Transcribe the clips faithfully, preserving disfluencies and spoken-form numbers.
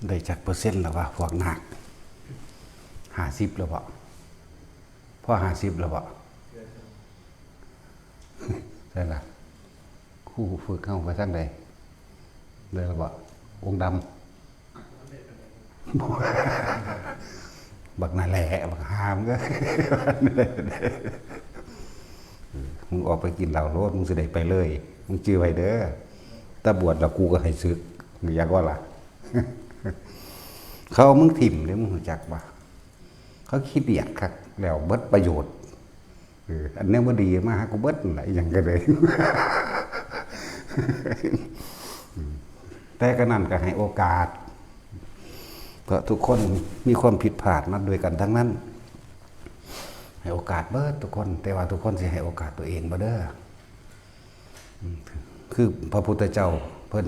ได้จักเปอร์เซ็นต์แล้ววะ พวกนาค ห้าสิบแล้วบ่ พอห้าสิบแล้วบ่ ใช่ละ ครูฝึกเฮาไปทางใด ได้แล้วบ่ องค์ดำ บักนั่นแหละ บักหามก็ มึงออกไปกินเหล้าโลด มึงสิได้ไปเลย มึงจื่อไว้เด้อ ถ้าบวชแล้วกูก็ให้สึก อยากว่าล่ะ เขาเอามึงถิ่มเด้ มึงรู้จักบ่ เขาขี้เดียดคัก แล้วเบิดประโยชน์ เออ อันเนี้ยบ่ดีมาหากูเบิดนั่นแหละ อีหยังก็ได้ แต่ก็นั่นก็ให้โอกาส เพราะทุกคนมีความผิดพลาดมาด้วยกันทั้งนั้น ให้โอกาสเบิดทุกคน แต่ว่าทุกคนสิให้โอกาสตัวเองบ่เด้อ อืม คือพระพุทธเจ้าเพิ่น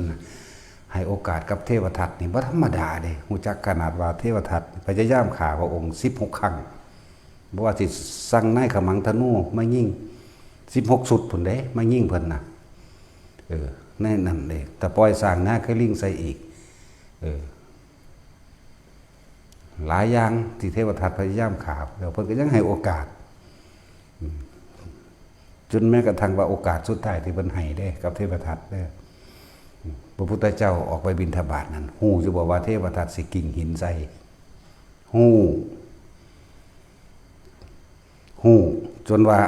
ให้โอกาสกับเทวทัตนี่บ่ธรรมดาเด้ ฮู้จักขนาดว่าเทวทัตพยายามฆ่าพระองค์สิบหกครั้ง บ่ว่าสิสั่งนายขมังธนูมายิง สิบหกชุดพุ้นเด้ มายิงเพิ่นน่ะ เออ ในนั่นเด้ แต่ปล่อยสร้างนาคลิงใส่อีก เออ หลายอย่างที่เทวทัตพยายามฆ่า แล้วเพิ่นก็ยังให้โอกาส อืม จนแม้กระทั่งว่าโอกาสสุดท้ายที่เพิ่นให้เด้ กับเทวทัตเด้ อืม พระพุทธเจ้าออกไปบิณฑบาตนั่น ฮู้อยู่บ่ว่าเทวทัตสิกลิ้งหินใส่ ฮู้ ฮู้ จนว่า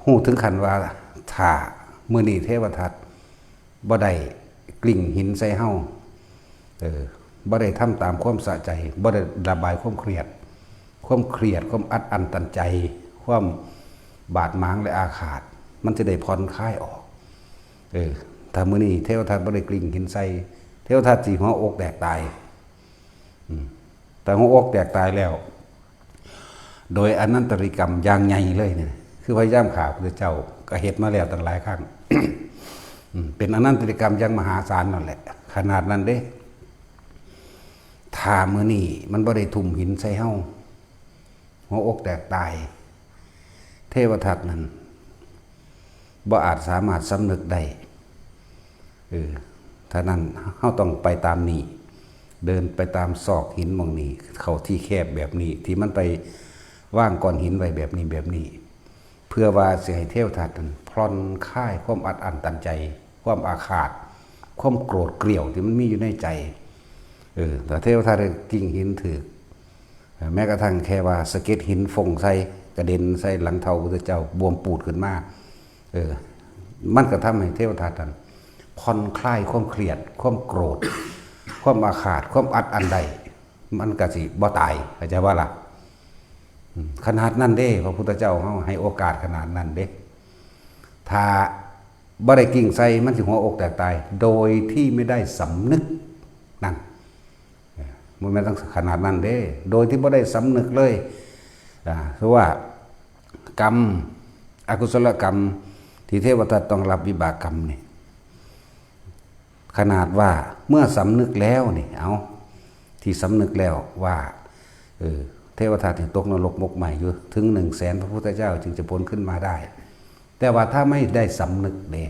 ฮู้ถึงขั้นว่า ถ้ามื้อนี้เทวทัตบ่ได้กลิ้งหินใส่เฮา เออ บ่ได้ทำตามความสะใจ บ่ได้ระบายความเครียด ความเครียด ความอัดอั้นตันใจ ความบาดหมางและอาฆาต มันจะได้ผ่อนคลายออก เออ ถ้ามื้อนี้เทวทัตบ่ได้กลิ้งหินใส่ เทวทัตสิหัวอกแตกตาย อืม แต่หัวอกแตกตายแล้ว โดยอนันตริกรรมอย่างใหญ่เลยเนี่ย คือพยายามฆ่าพระพุทธเจ้า ก็เฮ็ดมาแล้วตั้งหลายครั้ง อืม เป็นอนันตริกรรมอย่างมหาศาลนั่นแหละ ขนาดนั้นเด้ ถ้ามื้อนี้มันบ่ได้ทุ่มหินใส่เฮา หัวอกแตกตาย เทวทัตนั่นบ่อาจสามารถสำนึกได้ เออ ถ้านั้นเฮาต้องไปตามนี่ เดินไปตามซอกหินหม่องนี้ เข้าที่แคบแบบนี้ ที่มันไปวางก้อนหินไว้แบบนี้ แบบนี้ เพื่อว่าสิให้เทวทัตนั้นผ่อนคลายความอัดอั้นตันใจ ความอาฆาต ความโกรธเกรี้ยวที่มันมีอยู่ในใจ เออ ถ้าเทวทัตได้กลิ้งหินถืก แม้กระทั่งแค่ว่าสะเก็ดหินฟงใส่ กระเด็นใส่หลังเท้าพุทธเจ้า บวมปูดขึ้นมา เออ มันก็ทำให้เทวทัตนั้นผ่อนคลายความเครียด ความโกรธ ความอาฆาต ความอัดอั้นได้ มันก็สิบ่ตาย เข้าใจบ่ล่ะ อืม ขนาดนั้นเด้ พระพุทธเจ้าเฮาให้โอกาสขนาดนั้นเด้ ถ้าบ่ได้กลิ้งใส่ มันสิหัวอกแตกตาย โดยที่ไม่ได้สำนึก นั่น เออ บ่แม่นตั้งขนาดนั้นเด้ โดยที่บ่ได้สำนึกเลย อ่า คือว่ากรรม อกุศลกรรม ที่เทวทัตต้องรับวิบากกรรมนี่ ขนาดว่าเมื่อสำนึกแล้วนี่ เอา ที่สำนึกแล้วว่า เออ เทวทัตนี่ตกนรกหมกไหม้อยู่ ถึงหนึ่งแสนพระพุทธเจ้าจึงจะพ้นขึ้นมาได้ แต่ว่าถ้าไม่ได้สำนึกเด้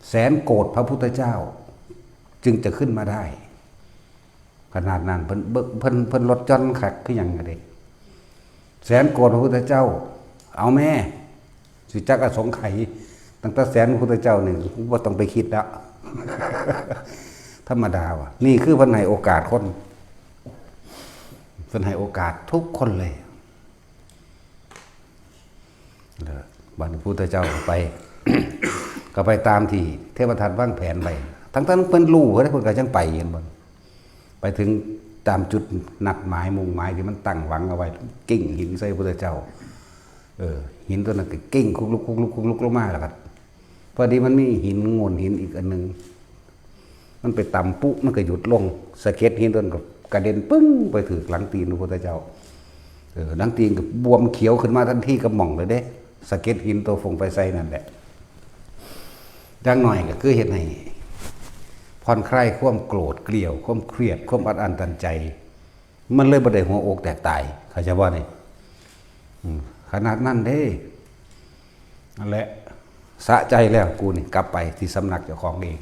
แสนโกรธพระพุทธเจ้าจึงจะขึ้นมาได้ ขนาดนั้น เพิ่น เบิ่ง เพิ่น เพิ่นลดหย่อนคักคือหยังอะเด้ แสนโกรธพระพุทธเจ้า เอาแม่ สิจักอสงไขย ตั้งแต่แสนพระพุทธเจ้านี่ บ่ต้องไปคิดแล้ว ธรรมดาว่ะ นี่คือเพิ่นให้โอกาสคน เพิ่นให้โอกาสทุกคนเลย แล้วบัดนี้พุทธเจ้าก็ไป ก็ไปตามที่เทวทัตวางแผนไว้ ทั้งๆเพิ่นรู้เด้ เพิ่นก็ยังไป เห็นบ่ ไปถึงตามจุดนัดหมายมุ่งหมายที่มันตั้งหวังเอาไว้ กลิ้งหินใส่พุทธเจ้า เออ หินตัวนั้นก็กลิ้งคุกลุกคุกลุกคุกลุกลงมา แล้วก็ พอดีมันมีหินโง่นหินอีกอันหนึ่ง มันไปตำปุ๊บ มันก็หยุดลง สะเก็ดหินตัวนั้นก็กระเด็นปึ้งไปถืกหลังตีนพระพุทธเจ้า เออ หลังตีนก็บวมเขียวขึ้นมาทันทีกับหม่องเลยเด้ สะเก็ดหินตัวฟงไปใส่นั่นแหละ อย่างน้อยก็คือเฮ็ดให้ผ่อนคลายความโกรธเกรี้ยว ความเครียด ความอัดอั้นตันใจ มันเลยบ่ได้หัวอกแตกตาย เข้าใจบ่นี่ อืม ขนาดนั้นเด้ นั่นแหละ สะใจแล้วกูนี่ กลับไปที่สำนักเจ้าของเอง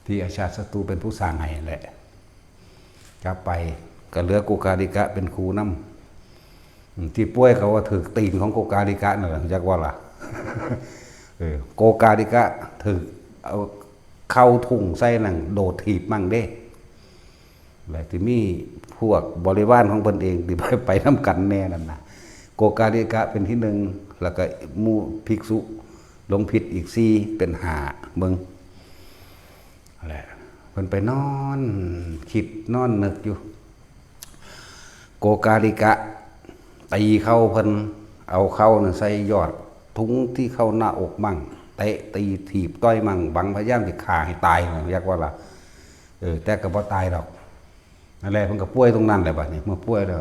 ที่อาชาติศัตรูเป็นผู้สร้างให้นั่นแหละ กลับไป ก็เหลือโกกาลิกะเป็นครูนำ อืม ที่ป่วยเขาว่าถืกตีนของโกกาลิกะนั่นแหละ จักว่าล่ะ เออ โกกาลิกะถืกเอาเข่าทุ่งใส่นั่น โดดถีบมั่งเด้ และที่มีพวกบริวารของเพิ่นเองที่ไป ไปนำกันแน่นั่นนะ โกกาลิกะเป็นที่หนึ่ง แล้วก็หมู่ภิกษุหลงผิดอีกสี่ เป็นห้า เบิ่ง แหละ เพิ่นไปนอนคิดนอนนึกอยู่ โกกาลิกะตีเข่าเพิ่น เอาเข่านั่นใส่ยอดทุงที่เข้าหน้าอกมั่ง เตะตีถีบต่อยมั่ง หวังพยายามสิฆ่าให้ตายนะ เรียกว่าล่ะ เออ แต่ก็บ่ตายดอก นั่นแหละ เพิ่นก็ป่วยตรงนั้นแหละบัดนี้ เมื่อป่วยแล้ว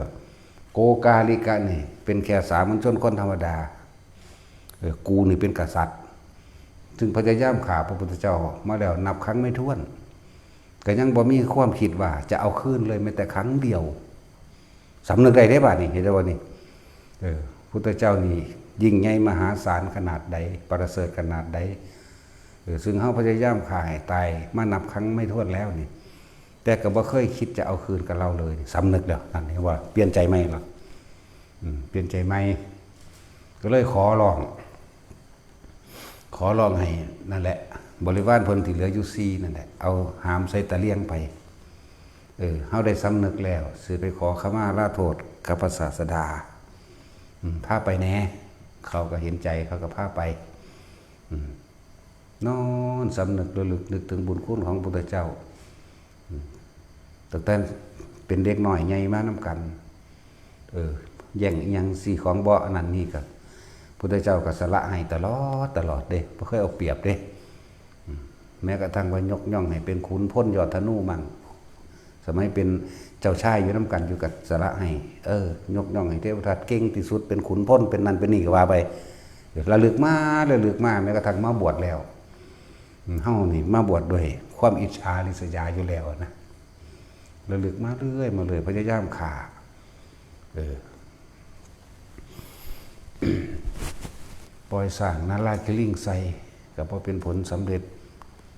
โกกาลิกะนี่เป็นแค่สามัญชนคนธรรมดา เออ กูนี่เป็นกษัตริย์ ซึ่งพยายามฆ่าพระพุทธเจ้ามาแล้วนับครั้งไม่ถ้วน ก็ยังบ่มีความคิดว่าจะเอาคืนเลยแม้แต่ครั้งเดียว สำนึกได้เด้บัดนี้ เห็นบ่นี่ เออ พุทธเจ้านี่ยิ่งใหญ่มหาศาลขนาดใด ประเสริฐขนาดใด เออ ซึ่งเฮาพยายามฆ่าให้ตายมานับครั้งไม่ถ้วนแล้วนี่ แต่ก็บ่เคยคิดจะเอาคืนกับเราเลย สำนึกแล้ว นั่นเรียกว่าเปลี่ยนใจใหม่แล้ว อืม เปลี่ยนใจใหม่ ก็เลยขอร้อง ขอร้องให้นั่นแหละ บริวารเพิ่นที่เหลืออยู่สี่นั่นแหละ เอาหามใส่ตะเลียงไป เออ เฮาได้สำนึกแล้ว สิไปขอขมาลาโทษกับพระศาสดา อืม พาไปแหน่ เขาก็เห็นใจ เขาก็พาไป อืม นอนสำนึกระลึกนึกถึงบุญคุณของพุทธเจ้า อืม ตั้งแต่เป็นเด็กน้อยใหญ่มานำกัน เออ แย่งอิหยังสิ่งของบ่อันนั้นนี่ก็ พุทธเจ้าก็สละให้ตลอด ตลอดเด้ บ่เคยเอาเปรียบเด้ อืม แม้กระทั่งว่ายกย่องให้เป็นขุนพลยอดธนูมั่ง สมัยเป็นเจ้าชายอยู่นำกันอยู่ก็สละให้ เออ ยกย่องให้เทวทัตเก่งที่สุด เป็นขุนพล เป็นนั่นเป็นนี่ก็ว่าไป ระลึกมา ระลึกมา แม้กระทั่งมาบวชแล้ว อืม เฮานี่มาบวชด้วยความอิจฉาริษยาอยู่แล้วนะ ระลึกมาเรื่อยมาเลย พยายามฆ่า เออ ปล่อยสร้างนาลาคิลิงใส่ ก็บ่เป็นผลสำเร็จ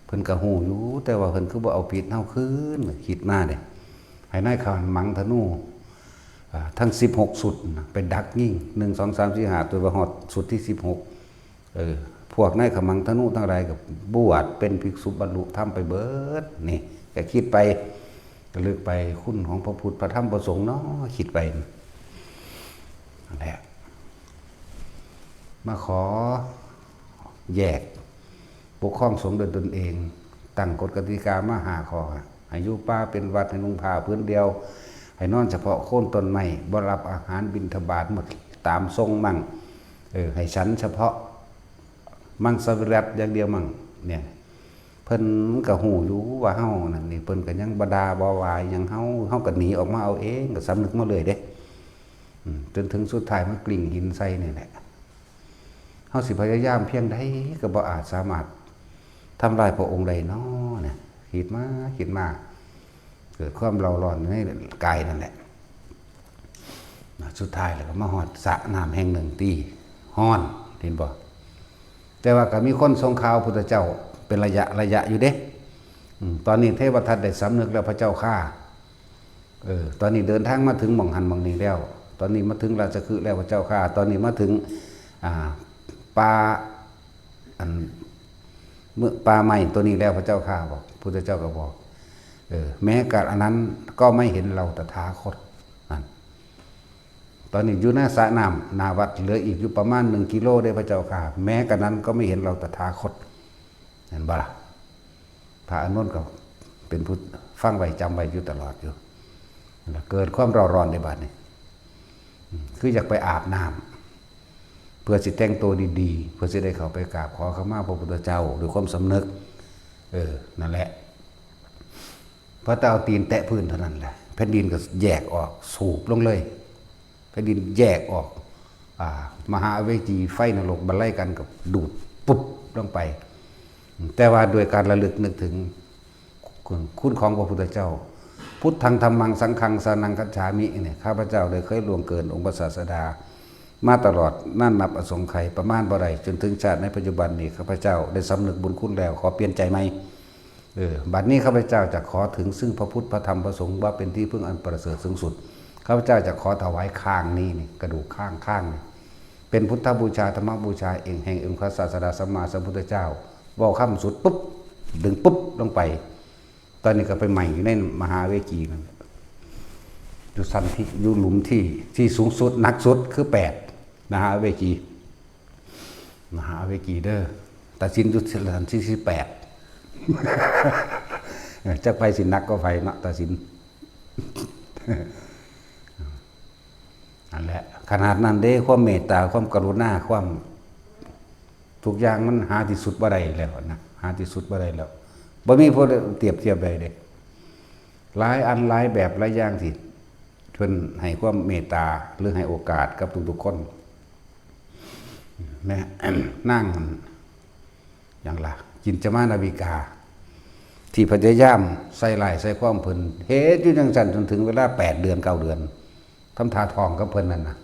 เพิ่นก็ฮู้อยู่ แต่ว่าเพิ่นคือบ่เอาผิดเฮาคืน คิดมาเด้ ให้นายขมังธนู อ่า ทั้งสิบหกชุดนะ ไปดักยิง หนึ่ง สอง สาม สี่ ห้า ตัวว่าฮอดชุดที่สิบหก เออ พวกนายขมังธนูทั้งหลายก็บวชเป็นภิกษุบรรลุธรรมไปเบิด นี่ ก็คิดไป ระลึกไปคุณของพระพุทธ พระธรรม พระสงฆ์เนาะ คิดไป นั่นแหละ มาขอแยกปกครองสงฆ์โดยตนเอง ตั้งกฎกติกามาห้าข้อ ให้อยู่ป่าเป็นวัตร ให้นุ่งผ้าผืนเดียว ให้นอนเฉพาะโคนต้นไม้ บ่รับอาหารบิณฑบาต หมดตามทรงมั่ง เออ ให้ฉันเฉพาะมังสวิรัติอย่างเดียวมั่ง เนี่ย เพิ่นก็ฮู้อยู่ว่าเฮานั่นนี่ เพิ่นก็ยังบ่ด่าบ่ว่าหยังเฮา เฮาก็หนีออกมาเอาเอง ก็สำนึกมาเลยเด้ อืม จนถึงสุดท้ายมากลิ้งหินใส่นี่แหละ เฮาสิพยายามเพียงใดก็บ่อาจสามารถทำลายพระองค์ได้น้อนะ คิดมาคิดมา เกิดความเร่าร้อนในกายนั่นแหละ นะ สุดท้ายแล้วก็มาฮอดสระน้ำแห่งหนึ่งตี้ฮ้อน เห็นบ่ แต่ว่าก็มีคนส่งข่าวพุทธเจ้าเป็นระยะระยะอยู่เด้ อืม ตอนนี้เทวทัตได้สำนึกแล้วพระเจ้าข้า เออ ตอนนี้เดินทางมาถึงหม่องหั้นหม่องนี้แล้ว ตอนนี้มาถึงราชคฤห์แล้วพระเจ้าข้า ตอนนี้มาถึง อ่า ป่า อัน เมื่อป่าไม้ตัวนี้แล้วพระเจ้าข้าบอก พุทธเจ้าก็บอก เออ แม้กาลอันนั้นก็ไม่เห็นเราตถาคต นั่น ตอนนี้อยู่หน้าสระน้ำหน้าวัด เหลืออีกอยู่ประมาณหนึ่งกิโลเด้พระเจ้าข้า แม้กาลนั้นก็ไม่เห็นเราตถาคต เห็นบ่ล่ะ พระอานนท์ก็เป็นผู้ฟังไว้จำไว้อยู่ตลอดอยู่ แล้วเกิดความเร่าร้อนในบัดนี้ อืม คืออยากไปอาบน้ำ เพื่อสิแต่งตัวดีๆ เพื่อสิได้เข้าไปกราบขอขมาพระพุทธเจ้าด้วยความสำนึก เออ นั่นแหละ พอแต่เอาตีนแตะพื้นเท่านั้นแหละ แผ่นดินก็แยกออก สูบลงเลย แผ่นดินแยกออก อ่า มหาอเวจี ไฟนรกบรรลัยกันกับดูดปุ๊บลงไป แต่ว่าด้วยการระลึกนึกถึงคุณของพระพุทธเจ้า พุทธัง ธัมมัง สังฆัง สรณัง คัจฉามิ เนี่ย ข้าพเจ้าได้เคยล่วงเกินองค์พระศาสดา มาตลอดนานนับอสงไขย ประมาณบ่ได้ จนถึงชาติในปัจจุบันนี้ ข้าพเจ้าได้สำนึกบุญคุณแล้ว ขอเปลี่ยนใจใหม่ เออ บัดนี้ข้าพเจ้าจะขอถึงซึ่งพระพุทธพระธรรมพระสงฆ์ว่าเป็นที่พึ่งอันประเสริฐสูงสุด ข้าพเจ้าจะขอถวายข้างนี้นี่ กระดูกข้างข้างนี่ เป็นพุทธบูชา ธรรมบูชา เองแห่งองค์พระศาสดาสัมมาสัมพุทธเจ้า เว้าคำสุดปุ๊บ ดึงปุ๊บลงไป ตอนนี้ก็ไปใหม่อยู่ในมหาเวจีนั่นแหละ อยู่ชั้นที่ อยู่หลุมที่ ที่สูงสุด หนักสุดคือแปด มหาเวจี มหาเวจีเด้อ ตัดสินอยู่ชั้นที่สิบแปด จักไผสิหนักกว่าไผเนาะ ตัดสิน นั่นแหละ ขนาดนั้นเด้ ความเมตตา ความกรุณา ความ ทุกอย่างมันหาที่สุดบ่ได้แล้วนะ หาที่สุดบ่ได้แล้ว บ่มีผู้เทียบเทียบได้เด้ หลายอันหลายแบบหลายอย่างที่เพิ่นให้ความเมตตา หรือให้โอกาสกับทุกๆคน แม่ นาง หยังล่ะ จินจมานาวิกา ที่พยายามใส่ร้ายใส่ความเพิ่น เฮ็ดอยู่จังซั่นจนถึงเวลาแปดเดือน เก้าเดือน ทำท่าท้องกับเพิ่นนั่นน่ะ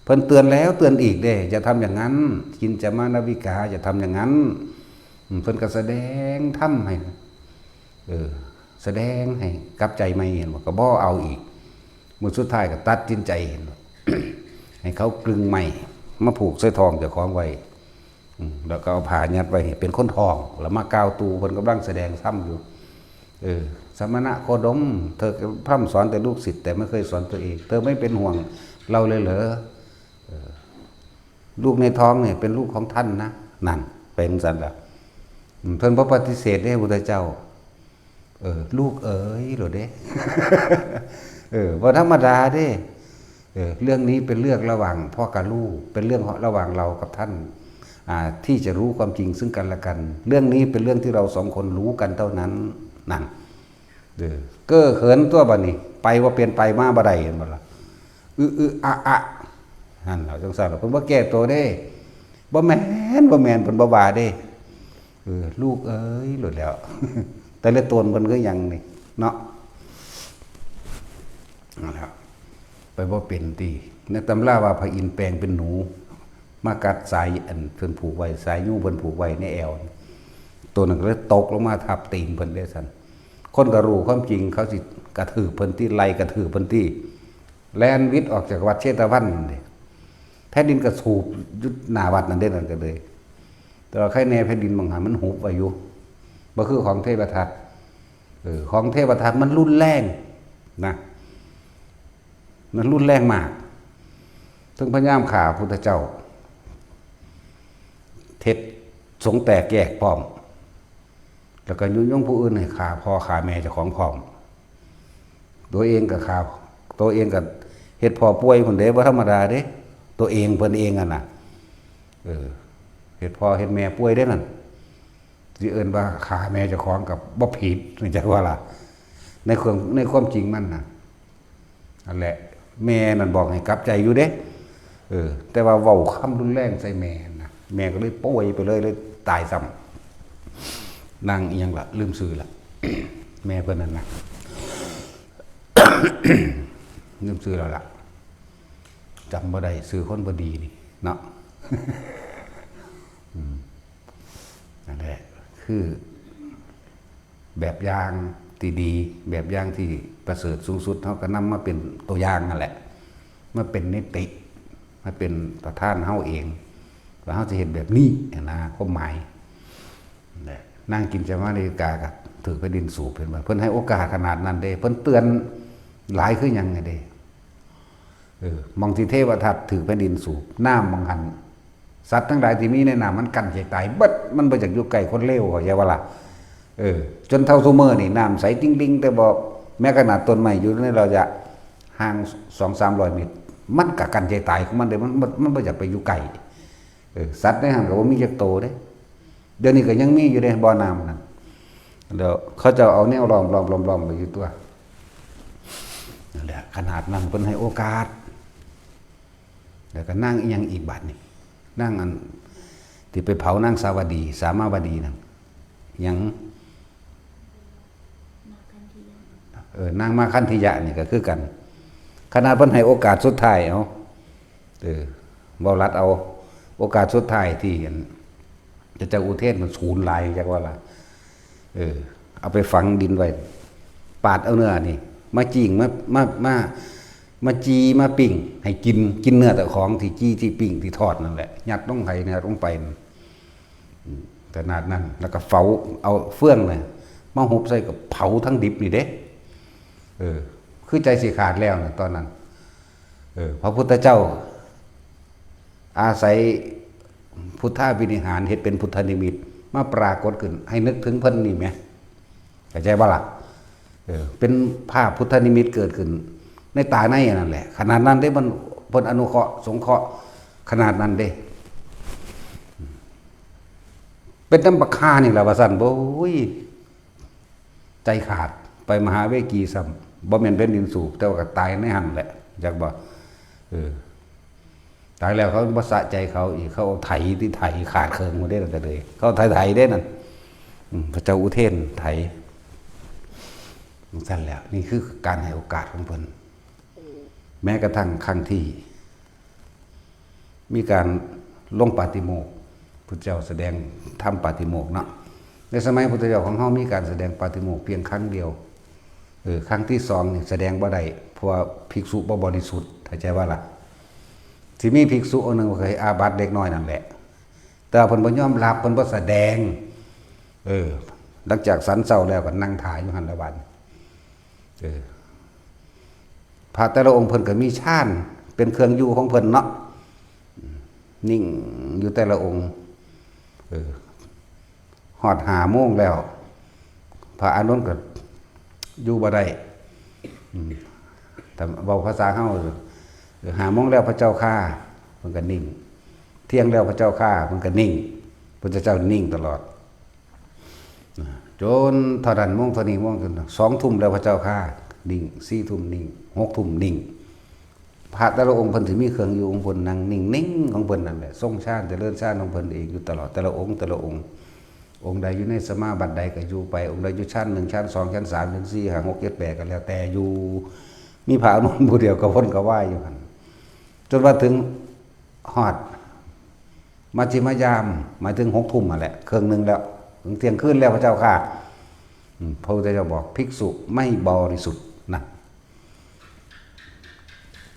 เพิ่นเตือนแล้วเตือนอีกเด้ อย่าทำอย่างนั้น จินจมานาวิกา อย่าทำอย่างนั้น อืม เพิ่นก็แสดงธรรมให้ เออ แสดงให้กลับใจใหม่ เห็นบ่ ก็บ่เอาอีก มื้อสุดท้ายก็ตัดสินใจ เห็นบ่ ให้เขากลึงไม้มาผูกใส่ท้องเจ้าของไว้ อืม แล้วก็เอาผ้ายัดไว้ให้เป็นคนท้อง แล้วมากล่าวตู่ เพิ่นกำลังแสดงธรรมอยู่ เออ สมณะโคดม เธอพร่ำสอนแต่ลูกศิษย์ แต่ไม่เคยสอนตัวเอง เธอไม่เป็นห่วงเราเลยเหรอ เออ ลูกในท้องเนี่ยเป็นลูกของท่านนะ นั่น เป็นจั่งซั่นล่ะ อืม เพิ่นบ่ปฏิเสธเด้ พุทธเจ้า เออ ลูกเอ๋ย โลดเด้ เออ บ่ธรรมดาเด้ เออ เรื่องนี้เป็นเรื่องระหว่างพ่อกับลูก เป็นเรื่องระหว่างเรากับท่าน อ่า ที่จะรู้ความจริงซึ่งกันและกัน เรื่องนี้เป็นเรื่องที่เราสองคนรู้กันเท่านั้น นั่น เออ เก้อเขินตัวบัดนี้ ไปบ่เป็น ไปมาบ่ได้ เห็นบ่ล่ะ อึอึอะอะ นั่นล่ะ จังซั่นล่ะ เพิ่นบ่แก้ตัวเด้ บ่แม่น บ่แม่น เพิ่นบ่ว่าเด้ เออ ลูกเอ๋ย โลดแล้ว แต่ละตนเพิ่นคือหยังนี่ เนาะ นั่นแหละ ไปบ่เป็นติ ในตำราว่าพระอินทร์แปลงเป็นหนู มากัดสายอันเพิ่นผูกไว้ สายยูงเพิ่นผูกไว้ในแอว ตัวนั้นก็เลยตกลงมาทับตีนเพิ่นเด้ซั่น คนก็รู้ความจริง เขาสิกระทืบเพิ่นติ ไล่กระทืบเพิ่นติ แล่นหวิดออกจากวัดเชตวันเด้ แผ่นดินก็สูบอยู่หน้าวัดนั่นเด้ นั่นก็เลย แต่ว่าไคแน่แผ่นดินบางหันมันหุบไว้อยู่ บ่คือของเทพทัต เออ ของเทพทัตมันรุนแรงนะ มันรุนแรงมาก ถึงพยายามฆ่าพุทธเจ้า เฮ็ดสงฆ์แตกแยกพร้อม แล้วก็ยุยงผู้อื่นให้ฆ่าพ่อฆ่าแม่เจ้าของพร้อม ตัวเองก็ฆ่า ตัวเองก็เฮ็ดพ่อป่วยพุ้นเด้ บ่ธรรมดาเด้ ตัวเองเพิ่นเองอะนะ เออ เฮ็ดพ่อเฮ็ดแม่ป่วยเด้นั่น สิเอิ้นว่าฆ่าแม่เจ้าของก็บ่ผิด จักว่าล่ะ ในความ ในความจริงมันน่ะ นั่นแหละ แม่นั่นบอกให้กลับใจอยู่เด้ เออ แต่ว่าเว้าคำรุนแรงใส่แม่นะ แม่ก็เลยป่วยไปเลย เลยตายซ้ำ นางอิหยังล่ะ ลืมชื่อละ แม่เพิ่นนั่นนะ ลืมชื่อแล้วล่ะ จำบ่ได้ ชื่อคนบ่ดีนี่ เนาะ อืม นั่นแหละ คือ แบบอย่างที่ดี แบบอย่างที่ประเสริฐสูงสุด เฮาก็นำมาเป็นตัวอย่างนั่นแหละ มาเป็นนิติ มาเป็นประธานเฮาเอง ว่าเฮาสิเฮ็ดแบบนี้หั้นนะ ความหมาย นั่นแหละ นางจินจามานาวิกาก็ถืกแผ่นดินสูบ เห็นบ่ เพิ่นให้โอกาสขนาดนั้นเด้ เพิ่นเตือนหลายคือหยังไงเด้ เออ หม่องที่เทวทัตถืกแผ่นดินสูบ น้ำหม่องหั้น สัตว์ทั้งหลายที่มีในน้ำมันกั้นใจตายเบิด มันบ่อยากอยู่ใกล้คนเลว เข้าใจบ่ล่ะ เออ จนเท่าซุมื้อนี่น้ำใสติ๊งลิง แต่บ่ แม้ขนาดต้นไม้อยู่ในระยะห่างสองสามร้อยเมตร มันก็กั้นใจตายของมันเด้ มัน มัน มันบ่อยากไปอยู่ใกล้ เออ สัตว์ในหั้นก็บ่มีจักโตเด้ เดี๋ยวนี้ก็ยังมีอยู่เด้ บ่อน้ำนั่น เดี๋ยวเขาเจ้าเอาแนวล้อม ล้อม ล้อม ล้อมไว้อยู่ตัว นั่นแหละ ขนาดนั้นเพิ่นให้โอกาส แล้วก็นางอิหยังอีกบาดนี่ นางอันที่ไปเผานางสาวดี สามาวดีนั่น หยัง เออ นางมาคันธิยะนี่ก็คือกัน ขนาดเพิ่นให้โอกาสสุดท้าย เอา เออ เว้าลัดเอา โอกาสสุดท้ายที่อัน เจ้าอุเทนมันสูญหลาย จักว่าล่ะ เออ เอาไปฝังดินไว้ ปาดเอาเนื้อนี่ มาจี่ง มา มา มา มาจี่ มาปิ้ง ให้กิน กินเนื้อเจ้าของที่จี่ที่ปิ้งที่ทอดนั่นแหละ ยัดลงไห้ ยัดลงไปนั่น อืม ขนาดนั้น แล้วก็เผา เอาเฟืองน่ะ มาหุบใส่กับเผาทั้งดิบนี่เด้ เออ คือใจสิขาดแล้วน่ะ ตอนนั้น เออ พระพุทธเจ้า อาศัยพุทธาภินิหาร เฮ็ดเป็นพุทธนิมิต มาปรากฏขึ้น ให้นึกถึงเพิ่นนี่แหม เข้าใจบ่ล่ะ เออ เป็นภาพพุทธนิมิตเกิดขึ้น ในตาในอันนั้นแหละ ขนาดนั้นเด้ มัน เพิ่นอนุเคราะห์สงเคราะห์ขนาดนั้นเด้ เป็นนำบักห่านี่ล่ะ ว่าซั่น โอ้ย ใจขาด ไปมหาเวกีซ้ำ บ่แม่นแผ่นดินสูบ แต่ว่าก็ตายในหั่นแหละ จักบ่ เออ ตายแล้วเขาบ่สะใจเขาอีก เขาเอาไถที่ไถขาดเคิงหมดเด้ นั่นก็เลย เขาไถๆเด้นั่น อืม พระเจ้าอุเทนไถ จั่งซั่นแหละ นี่คือการให้โอกาสของเพิ่น แม้กระทั่งครั้งที่ มีการลงปาฏิโมกข์ พุทธเจ้าแสดงธรรมปาฏิโมกข์เนาะ ในสมัยพุทธเจ้าของเฮามีการแสดงปาฏิโมกข์เพียงครั้งเดียว เออ ครั้งที่สองนี่แสดงบ่ได้ เพราะว่าภิกษุบ่บริสุทธิ์ เข้าใจบ่ล่ะ สิมีภิกษุองค์หนึ่งเคยอาบัติเด็กน้อยนั่นแหละ แต่ว่าเพิ่นบ่ยอมรับ เพิ่นบ่แสดง เออ หลังจากฉันเช้าแล้วก็นั่งถ่าอยู่หั่นละบาดนี้ เออ พระแต่ละองค์เพิ่นก็มีฌานเป็นเครื่องอยู่ของเพิ่นเนาะ นิ่งอยู่แต่ละองค์ เออ ฮอดห้าโมงแล้ว พระอานนท์ก็อยู่บ่ได้ อืม แต่เว้าภาษาเฮา เออ ห้าโมงแล้วพระเจ้าข้า เพิ่นก็นิ่ง เที่ยงแล้วพระเจ้าข้า เพิ่นก็นิ่ง พุทธเจ้านิ่งตลอด จนเท่านั้นโมงเท่านี้โมง จนสองทุ่มแล้วพระเจ้าข้า นิ่ง สี่ทุ่มนิ่ง หกทุ่มนิ่ง พระแต่ละองค์เพิ่นสิมีเครื่องอยู่ของเพิ่น นั่งนิ่งๆของเพิ่นนั่นแหละ ทรงฌานเจริญฌานของเพิ่นเองอยู่ตลอด แต่ละองค์ แต่ละองค์ องค์ใดอยู่ในสมาบัติใดก็อยู่ไป องค์ใดอยู่ฌานหนึ่ง ฌานสอง ฌานสาม ฌานสี่ ห้า หก เจ็ด แปด ก็แล้วแต่อยู่ มีพระอานนท์ผู้เดียวกระวนกระวายอยู่หั่น จนว่าถึงฮอดมัชฌิมยาม หมายถึงหกทุ่มนั่นแหละ เครื่องหนึ่งแล้ว ถึงเที่ยงคืนแล้วพระเจ้าข้า อืม พระพุทธเจ้าบอกภิกษุไม่บริสุทธิ์นะ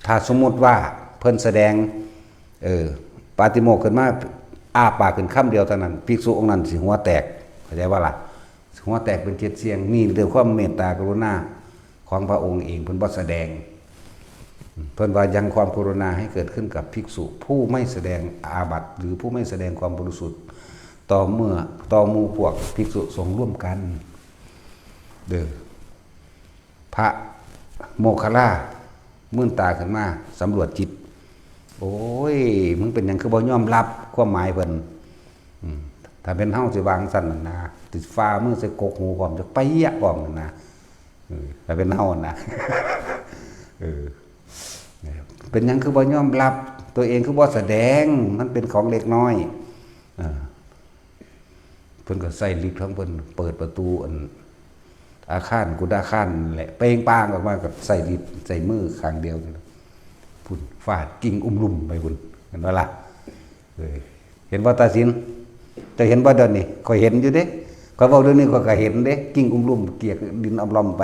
ถ้าสมมุติว่าเพิ่นแสดง เออ ปาฏิโมกข์ขึ้นมา อ้าปากขึ้นคำเดียวเท่านั้น ภิกษุองค์นั้นสิหัวแตก เข้าใจบ่ล่ะ สิหัวแตกเป็นเจ็ดเสี้ยง นี่ด้วยความเมตตากรุณาของพระองค์เอง เพิ่นบ่แสดง เพิ่นว่ายังความกรุณาให้เกิดขึ้นกับภิกษุผู้ไม่แสดงอาบัติ หรือผู้ไม่แสดงความบริสุทธิ์ ต่อเมื่อ ต่อหมู่พวกภิกษุสงฆ์ร่วมกัน เด้อ พระโมคคัลลามื่นตาขึ้นมาสำรวจจิต โอ้ย มึงเป็นหยังคือบ่ยอมรับความหมายเพิ่น อืม ถ้าเป็นเฮาสิวางซั่นน่ะนะ สิฝ่ามือใส่กกหูพร้อม จะไปเยียะพร้อมนั่นนะ เออ ถ้าเป็นเฮานะ เออ เป็นหยังคือบ่ยอมรับ ตัวเองคือบ่แสดง มันเป็นของเล็กน้อย อ่า เพิ่นก็ใส่ฤทธิ์ของเพิ่น เปิดประตูอัน อาคาร กุฏอาคารนั่นแหละ เปล่งปลั่งออกมา ก็ใส่ฤทธิ์ ใส่มือข้างเดียวนี่ล่ะ พุ้น ฟาดกิ่งอุ้มลุ่มไปพุ้น เห็นบ่ล่ะ เออ เห็นบ่ตาสิน เจ้าเห็นบ่เดี๋ยวนี้ ข้อยเห็นอยู่เด้ ข้อยเว้าเรื่องนี้ข้อยก็เห็นเด้ กิ่งอุ้มลุ่มเกียกดินอำล่อมไป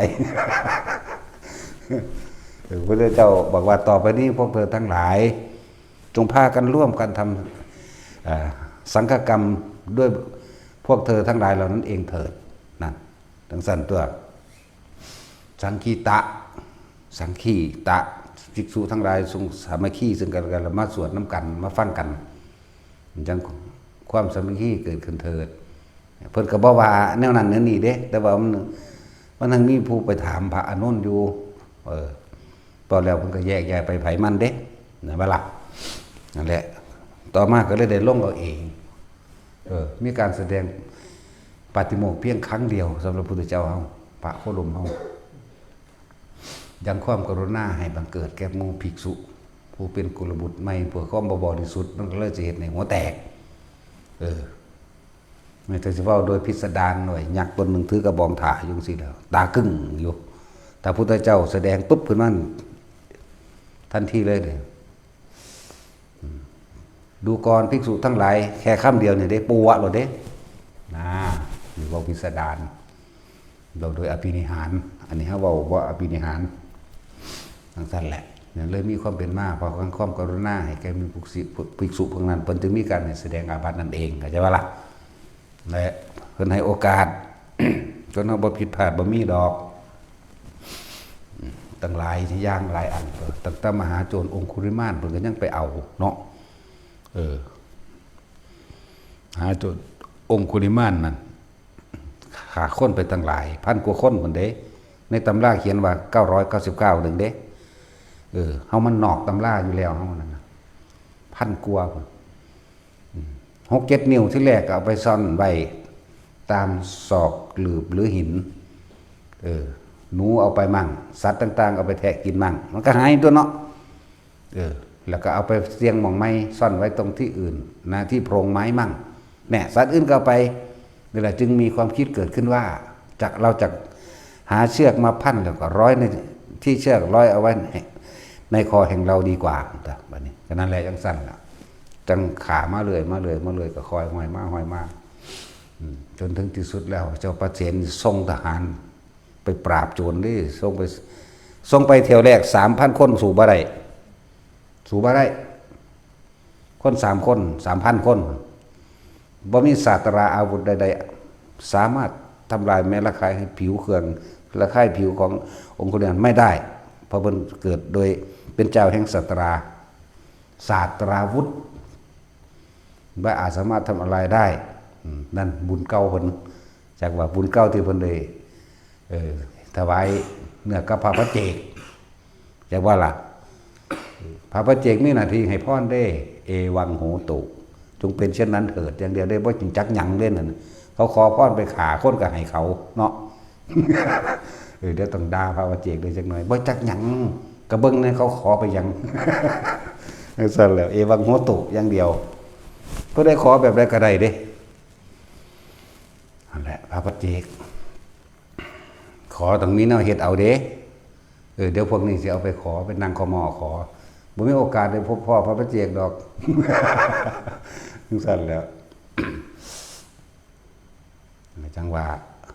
เออ พระพุทธเจ้าบอกว่า ต่อไปนี้พวกเธอทั้งหลาย จงพากันร่วมกันทำ อ่า สังฆกรรมด้วยพวกเธอทั้งหลายเหล่านั้นเองเถิด นั่น จั่งซั่นตั๊ว สังคีตะ สังคีตะ ภิกษุทั้งหลายจงสามัคคีซึ่งกันและกัน แล้วมาสวดนำกัน มาฟังกัน จั่งความสามัคคีเกิดขึ้นเถิด เพิ่นก็บ่ว่าแนวนั้นแนวนี้เด้ แต่ว่ามัน มันทั้งมีผู้ไปถามพระอานนท์อยู่ เออ พอแล้วเพิ่นก็แยกย้ายไปไผมันเด้ นะบ่ล่ะ นั่นแหละ ต่อมาก็เลยได้ลงเอาเอง เออ มีการแสดงปาฏิโมกข์เพียงครั้งเดียวสำหรับพุทธเจ้าเฮา พระโคดมเฮา ยังความกรุณาให้บังเกิดแก่หมู่ภิกษุ ผู้เป็นกุลบุตรใหม่ เพื่อความบ่บริสุทธิ์ มันก็เลยจะเฮ็ดให้หัวแตก เออ ไม่ต้องสิเว้าโดยพิสดารหน่อย ยักษ์ตนหนึ่งถือกระบองถ่าอยู่จั่งซี้แล้ว ตากึ่งอยู่ ถ้าพุทธเจ้าแสดงปุ๊บขึ้นมา ทันทีเลยเนี่ย อืม ดูก่อนภิกษุทั้งหลาย แค่คำเดียวเนี่ยได้ปัวโลดเด้ นะ นี่เว้าพิสดาร เราโดยอภินิหาร อันนี้เฮาเว้าบ่อภินิหารจั่งซั่นแหละ นั่นเลยมีความเป็นมา เพราะความกรุณาให้แก่มีภิกษุ ภิกษุพวกนั้น เพิ่นจึงมีการให้แสดงอาบัตินั่นเอง เข้าใจบ่ล่ะ และเพิ่นให้โอกาส จนเฮาบ่ผิดพลาดบ่มีดอก ตั้งหลายอย่างหลายอัน ตั้งแต่มหาโจรองคุลิมาน เพิ่นก็ยังไปเอาเนาะ เออ มหาโจรองคุลิมานนั่น ฆ่าคนไปตั้งหลาย พันกว่าคนพุ้นเด้ ในตำราเขียนว่าเก้าร้อยเก้าสิบเก้าหนึ่งเด้ เออ เฮามันนอกตำราอยู่แล้ว เฮานั่นน่ะ พันกว่าพุ้น อืม หกเจ็ดนิ้วที่แรกก็เอาไปซ่อนไว้ตามซอกหลืบหรือหิน เออ หนูเอาไปมั่ง สัตว์ต่างๆ เอาไปแทะกินมั่ง มันก็หายตัวเนาะ เออ แล้วก็เอาไปเสี่ยงหม่องไม้ ซ่อนไว้ตรงที่อื่น นะ ที่โพรงไม้มั่ง แน่ สัตว์อื่นก็เอาไป นี่แหละจึงมีความคิดเกิดขึ้นว่า จะ เราจะหาเชือกมาพันแล้วก็ร้อยในที่เชือก ร้อยเอาไว้ใน ในคอแห่งเราดีกว่า บัดนี้ ก็นั่นแหละจั่งซั่นล่ะ จั่งฆ่ามาเรื่อย มาเรื่อย มาเรื่อย ก็ค่อยห้อยมา ห้อยมา อืม จนถึงที่สุดแล้ว เจ้าประเสนส่งทหารไปปราบโจรเด้ ส่งไป ส่งไปเที่ยวแรก สามพันคน สู้บ่ได้ สู้บ่ได้ คน สามคน สามพันคน บ่มีศาสตราอาวุธใดๆ สามารถทำลายแม้ระคายผิวเครื่อง ระคายผิวขององคุลิมานไม่ได้ เพราะเพิ่นเกิดโดยเป็นเจ้าแห่งศาสตรา ศาสตราวุธ บ่อาจสามารถทำอะไรได้ อืม นั่นบุญเก่าเพิ่น จักว่าบุญเก่าที่เพิ่นได้ เอ่อ ถวายเนื้อกับพระปัจเจก จักว่าล่ะ พระปัจเจกมีหน้าที่ให้พรเด้ เอวังโหตุ จงเป็นเช่นนั้นเถิด อย่างเดียวเด้ บ่จักหยังเด้นั่น เขาขอพรไปฆ่าคนก็ให้เขาเนาะ เออ เดี๋ยวต้องด่าพระปัจเจกเด้จักหน่อย บ่จักหยัง ก็เบิ่งแหน่เขาขอไปหยัง จั่งซั่นแหละ เอวังโหตุ อย่างเดียว ผู้ใดขอแบบใดก็ได้เด้ นั่นแหละ พระปัจเจก ขอต้องมีแนวเฮ็ดเอาเด้ เออ เดี๋ยวพวกนี้สิเอาไปขอ ไปนั่งขมอขอ บ่มีโอกาสได้พบพ้อพระปัจเจกดอก จั่งซั่นแหล้ว จั่งว่า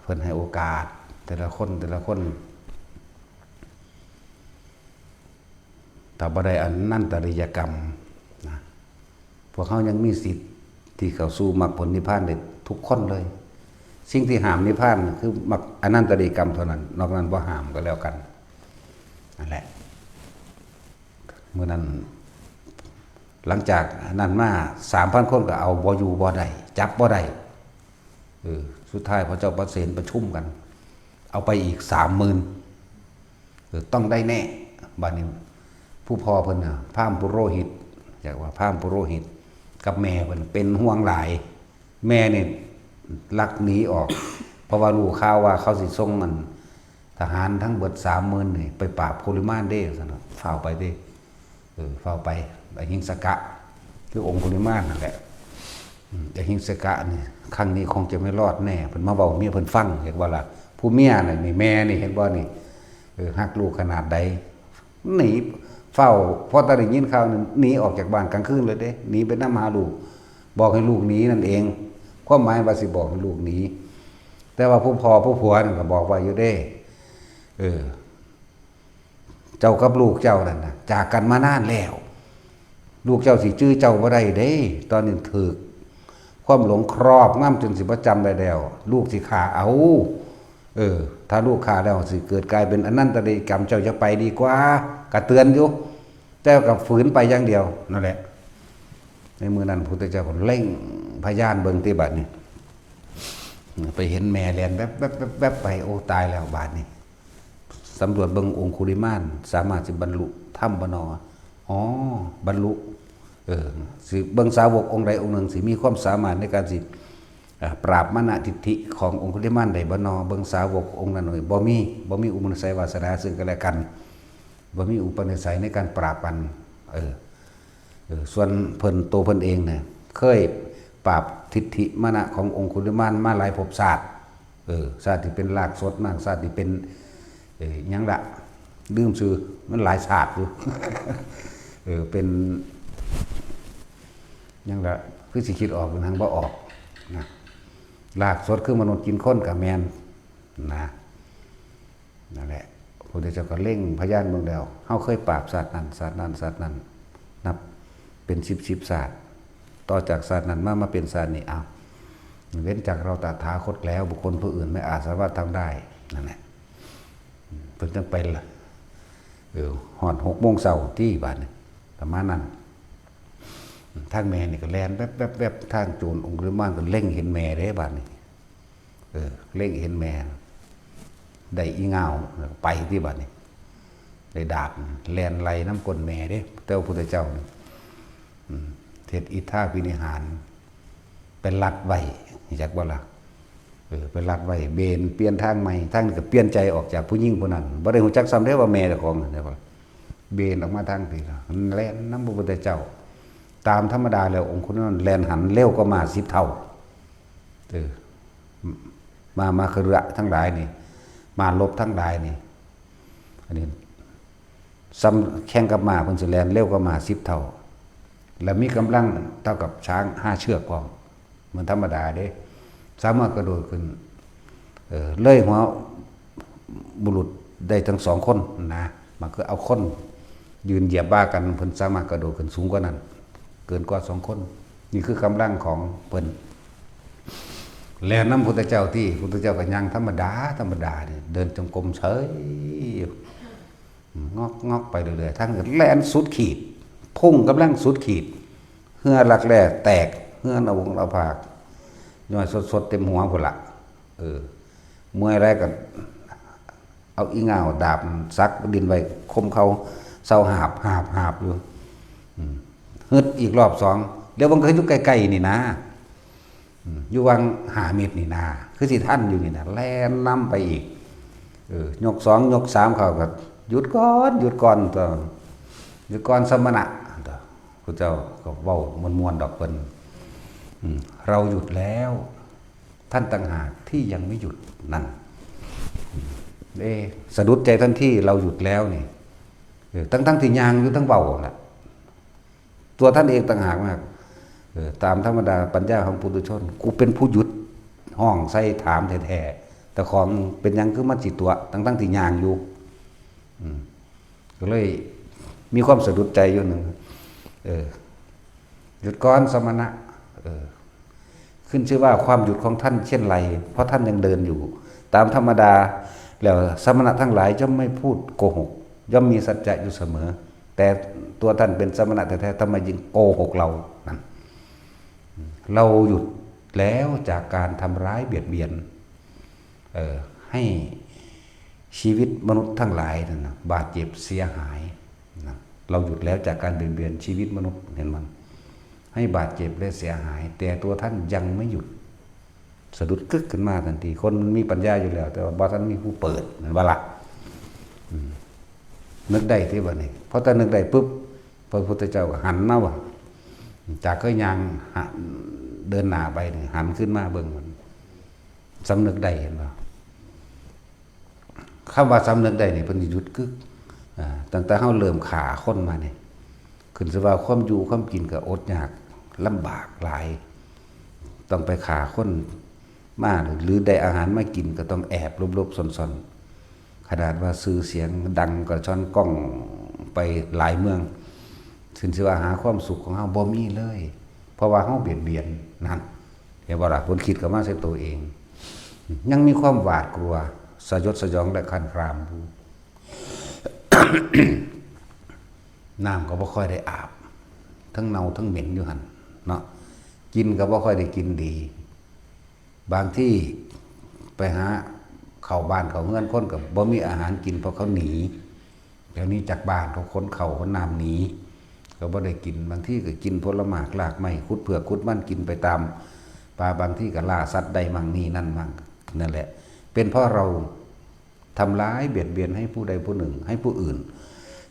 เพิ่นให้โอกาสแต่ละคน แต่ละคน ถ้าบ่ได้อนันตริยกรรมนะ พวกเฮายังมีสิทธิ์ที่เข้าสู่มรรคผลนิพพานได้ทุกคนเลย สิ่งที่ห้ามนิพพานคือมรรค อนันตริยกรรมเท่านั้น นอกนั้นบ่ห้ามก็แล้วกัน นั่นแหละ มื้อนั้น หลังจากนั้นมา สามพันคนก็เอาบ่อยู่บ่ได้ จับบ่ได้ เออ สุดท้ายพระเจ้าประเสนประชุมกัน เอาไปอีก สามหมื่น เออ ต้องได้แน่ บัดนี้ ผู้พ่อเพิ่นน่ะ พราหมณ์ปุโรหิต เรียกว่าพราหมณ์ปุโรหิต กับแม่เพิ่นเป็นห่วงหลาย แม่นี่ลักหนีออก เพราะว่ารู้ข่าวว่าเขาสิส่งอันทหารทั้งเบิด สามหมื่น นี่ไปปราบองคุลิมานเด้ ซั่นน่ะ ฟ้าวไปเด้ เออ ฟ้าวไป อหิงสกะ คือองคุลิมานนั่นแหละ อืม อหิงสกะนี่ ครั้งนี้คงจะไม่รอดแน่ เพิ่นมาเว้าเมียเพิ่นฟัง เรียกว่าล่ะ ผู้เมียน่ะนี่ แม่นี่ เห็นบ่นี่ เออ ฮักลูกขนาดใด หนี ฟ้าว พอแต่ได้ยินข่าวนี่ หนีออกจากบ้านกลางคืนเลยเด้ หนีไปนำหาลูก บอกให้ลูกหนีนั่นเอง ความหมายว่าสิบอกให้ลูกหนี แต่ว่าผู้พ่อผู้ผัวนั่นก็บอกไว้อยู่เด้ เออ เจ้ากับลูกเจ้านั่นน่ะ จากกันมานานแล้ว ลูกเจ้าสิจื่อเจ้าบ่ได้เด้ ตอนนี้ถืกความหลงครอบงำจนสิบ่จำได้แล้ว ลูกสิฆ่าเอา เออ ถ้าลูกฆ่าแล้วสิเกิดกลายเป็นอนันตริยกรรม เจ้าอย่าไปดีกว่า ก็เตือนอยู่ แต่ก็ฝืนไปอย่างเดียว นั่นแหละ ในมื้อนั้นพระพุทธเจ้าก็เร่งพยานเบิ่งติบัดนี้ ไปเห็นแม่แล่นแวบๆๆๆไป โอ้ ตายแล้วบาดนี้ สำรวจเบิ่งองคุลิมาน สามารถสิบรรลุธรรมบ่นอ อ๋อ บรรลุ เออ สิเบิ่งสาวกองค์ใดองค์หนึ่งสิมีความสามารถในการสิ อ่า ปราบมานะทิฏฐิขององคุลิมานได้บ่นอ เบิ่งสาวกองค์นั้นเลย บ่มี บ่มีอุปนิสัยวาสนาซึ่งกันและกัน บ่มีอุปนิสัยในการปราบกัน เออ เออ ส่วนเพิ่น ตัวเพิ่นเองเนี่ย เคยปราบทิฏฐิมานะขององคุลิมานมาหลายภพชาติ เออ ชาติที่เป็นรากสดมั่ง ชาติที่เป็น เออ หยังละ ลืมชื่อ มันหลายชาติอยู่ เออ เป็น หยังละ คือสิคิดออก มันหังบ่ออก นะ รากสดคือมนุษย์กินคนก็แม่น นะ นั่นแหละ พระพุทธเจ้าก็เล็งพยานเบิ่งแล้ว เฮาเคยปราบชาตินั้น ชาตินั้น ชาตินั้น นับเป็นสิบสิบชาติ ต่อจากชาตินั้นมา มาเป็นชาตินี้ อ้าว เว้นจากเราตถาคตแล้ว บุคคลผู้อื่นไม่อาจสามารถทำได้ นั่นแหละ เพิ่นจังไปละ เออ ฮอดหกโมงเช้าที่บาดนี้ ประมาณนั้น ทางแม่นี่ก็แล่นแวบๆๆ ทางโจรองคุลิมานก็เล็งเห็นแม่เด้บาดนี้ เออ เล็งเห็นแม่ ได้อีเหง้า แล้วก็ไปที่บาดนี้ ได้ดาบ แล่นไล่นำก้นแม่เด้ แต่ว่าพุทธเจ้านี่ อืม เฮ็ดอิทธาภินิหาร ไปรัดไว้ รู้จักบ่ล่ะ เออ ไปรัดไว้ เบนเปลี่ยนทางใหม่ ทางนี้ก็เปลี่ยนใจออกจากผู้หญิงผู้นั้น บ่ได้รู้จักซ้ำเด้ว่าแม่เจ้าของ เห็นบ่ล่ะ เบนออกมาทางพี้ล่ะ มันแล่นนำพระพุทธเจ้า ตามธรรมดาแล้วองคุลิมานแล่นหันเร็วกว่าม้าสิบเท่า เออ ม้า ม้าคฤหะทั้งหลายนี่ ม้าลบทั้งหลายนี่ อันนี้ ซ้ำแข่งกับม้า เพิ่นสิแล่นเร็วกว่าม้าสิบเท่า และมีกำลังเท่ากับช้างห้าเชือกพร้อม เหมือนธรรมดาเด้ สามารถกระโดดขึ้น เอ่อ เลยหัวบุรุษได้ทั้งสองคนนะ มันคือเอาคนยืนเหยียบบ่ากัน เพิ่นสามารถกระโดดขึ้นสูงกว่านั้น เกินกว่าสองคน นี่คือกำลังของเพิ่น แล่นนำพุทธเจ้าที่ พุทธเจ้าก็ย่างธรรมดา ธรรมดานี่ เดินจงกรมเฉย งอกงอกไปเรื่อยๆ ทั้งแล่นสุดขีด พุ่งกำลังสุดขีด เฮือลักแร้แตก เฮือนเอาวงเอาผาก ย้อยสดๆ เต็มหัวพุ้นละ เออ เมื่อยแล้ก็ เอาอีเหง้าดาบสักดินไว้คมเขา เซาหาบหาบหาบอยู่ อืม ฮึดอีกรอบสอง เดี๋ยวมันก็อยู่ใกล้ๆ นี่นะ อืม อยู่วังห้าเมตรนี่นา คือสิทันอยู่นี่นะ แล่นนำไปอีก เออ ยกสอง ยกสาม เขาก็ "หยุดก่อน หยุดก่อน" ตัว "หยุดก่อน สมณะ" ตัว พระเจ้าก็เว้ามวนๆ ดอกเพิ่น อืม "เราหยุดแล้ว ท่านต่างหากที่ยังไม่หยุด" นั่น อืม เอ๊ะ สะดุดใจทันที "เราหยุดแล้ว" นี่ เออ ทั้งๆ ที่ย่างอยู่ทั้งเว้าน่ะ ตัวท่านเองต่างหากมาก เออ ตามธรรมดาปัญญาของปุถุชน กูเป็นผู้หยุดฮ้องใส่ถามแท้ๆ แต่ของเป็นหยังคือมันสิตั๋ว ทั้งๆ ที่ย่างอยู่ อืม ก็เลยมีความสะดุดใจอยู่หนึ่ง เออ "หยุดก่อน สมณะ" เออ ขึ้นชื่อว่าความหยุดของท่านเช่นไร เพราะท่านยังเดินอยู่ ตามธรรมดาแล้วสมณะทั้งหลายย่อมไม่พูดโกหก ย่อมมีสัจจะอยู่เสมอ แต่ตัวท่านเป็นสมณะแท้ๆ ทำไมจึงโกหกเรา นั่น เราหยุดแล้วจากการทำร้ายเบียดเบียน เอ่อ ให้ชีวิตมนุษย์ทั้งหลายนั่นนะ บาดเจ็บเสียหายนะ เราหยุดแล้วจากการเบียดเบียนชีวิตมนุษย์ เห็นมัน ให้บาดเจ็บและเสียหาย แต่ตัวท่านยังไม่หยุด สะดุดกึกขึ้นมาทันที คนมันมีปัญญาอยู่แล้ว แต่ว่าบ่ทันมีผู้เปิด แม่นบ่ล่ะ อืม นึกได้ที่บัดนี้ พอแต่นึกได้ปุ๊บ พระพุทธเจ้าก็หันมาว่า จากเคยย่างหัน เดินหน้าไปนี่ หันขึ้นมาเบิ่งมัน สำนึกได้ เห็นบ่ คำว่าสำนึกได้นี่ เพิ่นสิหยุดกึก อ่า ตั้งแต่เฮาเริ่มฆ่าคนมานี่ ขึ้นชื่อว่าความอยู่ความกินก็อดยากลำบากหลาย ต้องไปฆ่าคนมา หรือได้อาหารมากินก็ต้องแอบหลบๆ ซ่อนๆ ขนาดว่าชื่อเสียงดังก็ช่อนกล้องไปหลายเมือง ขึ้นชื่อว่าหาความสุขของเฮาบ่มีเลย เพราะว่าเฮาเบียดเบียน นั่น เห็นบ่ล่ะ เพิ่นคิดเข้ามาใส่ตัวเอง ยังมีความหวาดกลัว สยดสยองและคลานคลามอยู่ น้ำก็บ่ค่อยได้อาบ ทั้งเน่าทั้งเหม็นอยู่หั่นเนาะ กินก็บ่ค่อยได้กินดี บางทีไปหาเข้าบ้านเข้าเฮือนคนก็บ่มีอาหารกิน เพราะเขาหนี แถวนี้จากบ้านเขาขนเข้าขนน้ำหนี ก็บ่ได้กิน บางทีก็กินผลหมากรากไม้ ขุดเผือกขุดมันกินไปตามป่า บางทีก็ล่าสัตว์ได้มั่งนี่นั่นมั่ง นั่นแหละ เป็นเพราะเราทำร้ายเบียดเบียนให้ผู้ใดผู้หนึ่ง ให้ผู้อื่น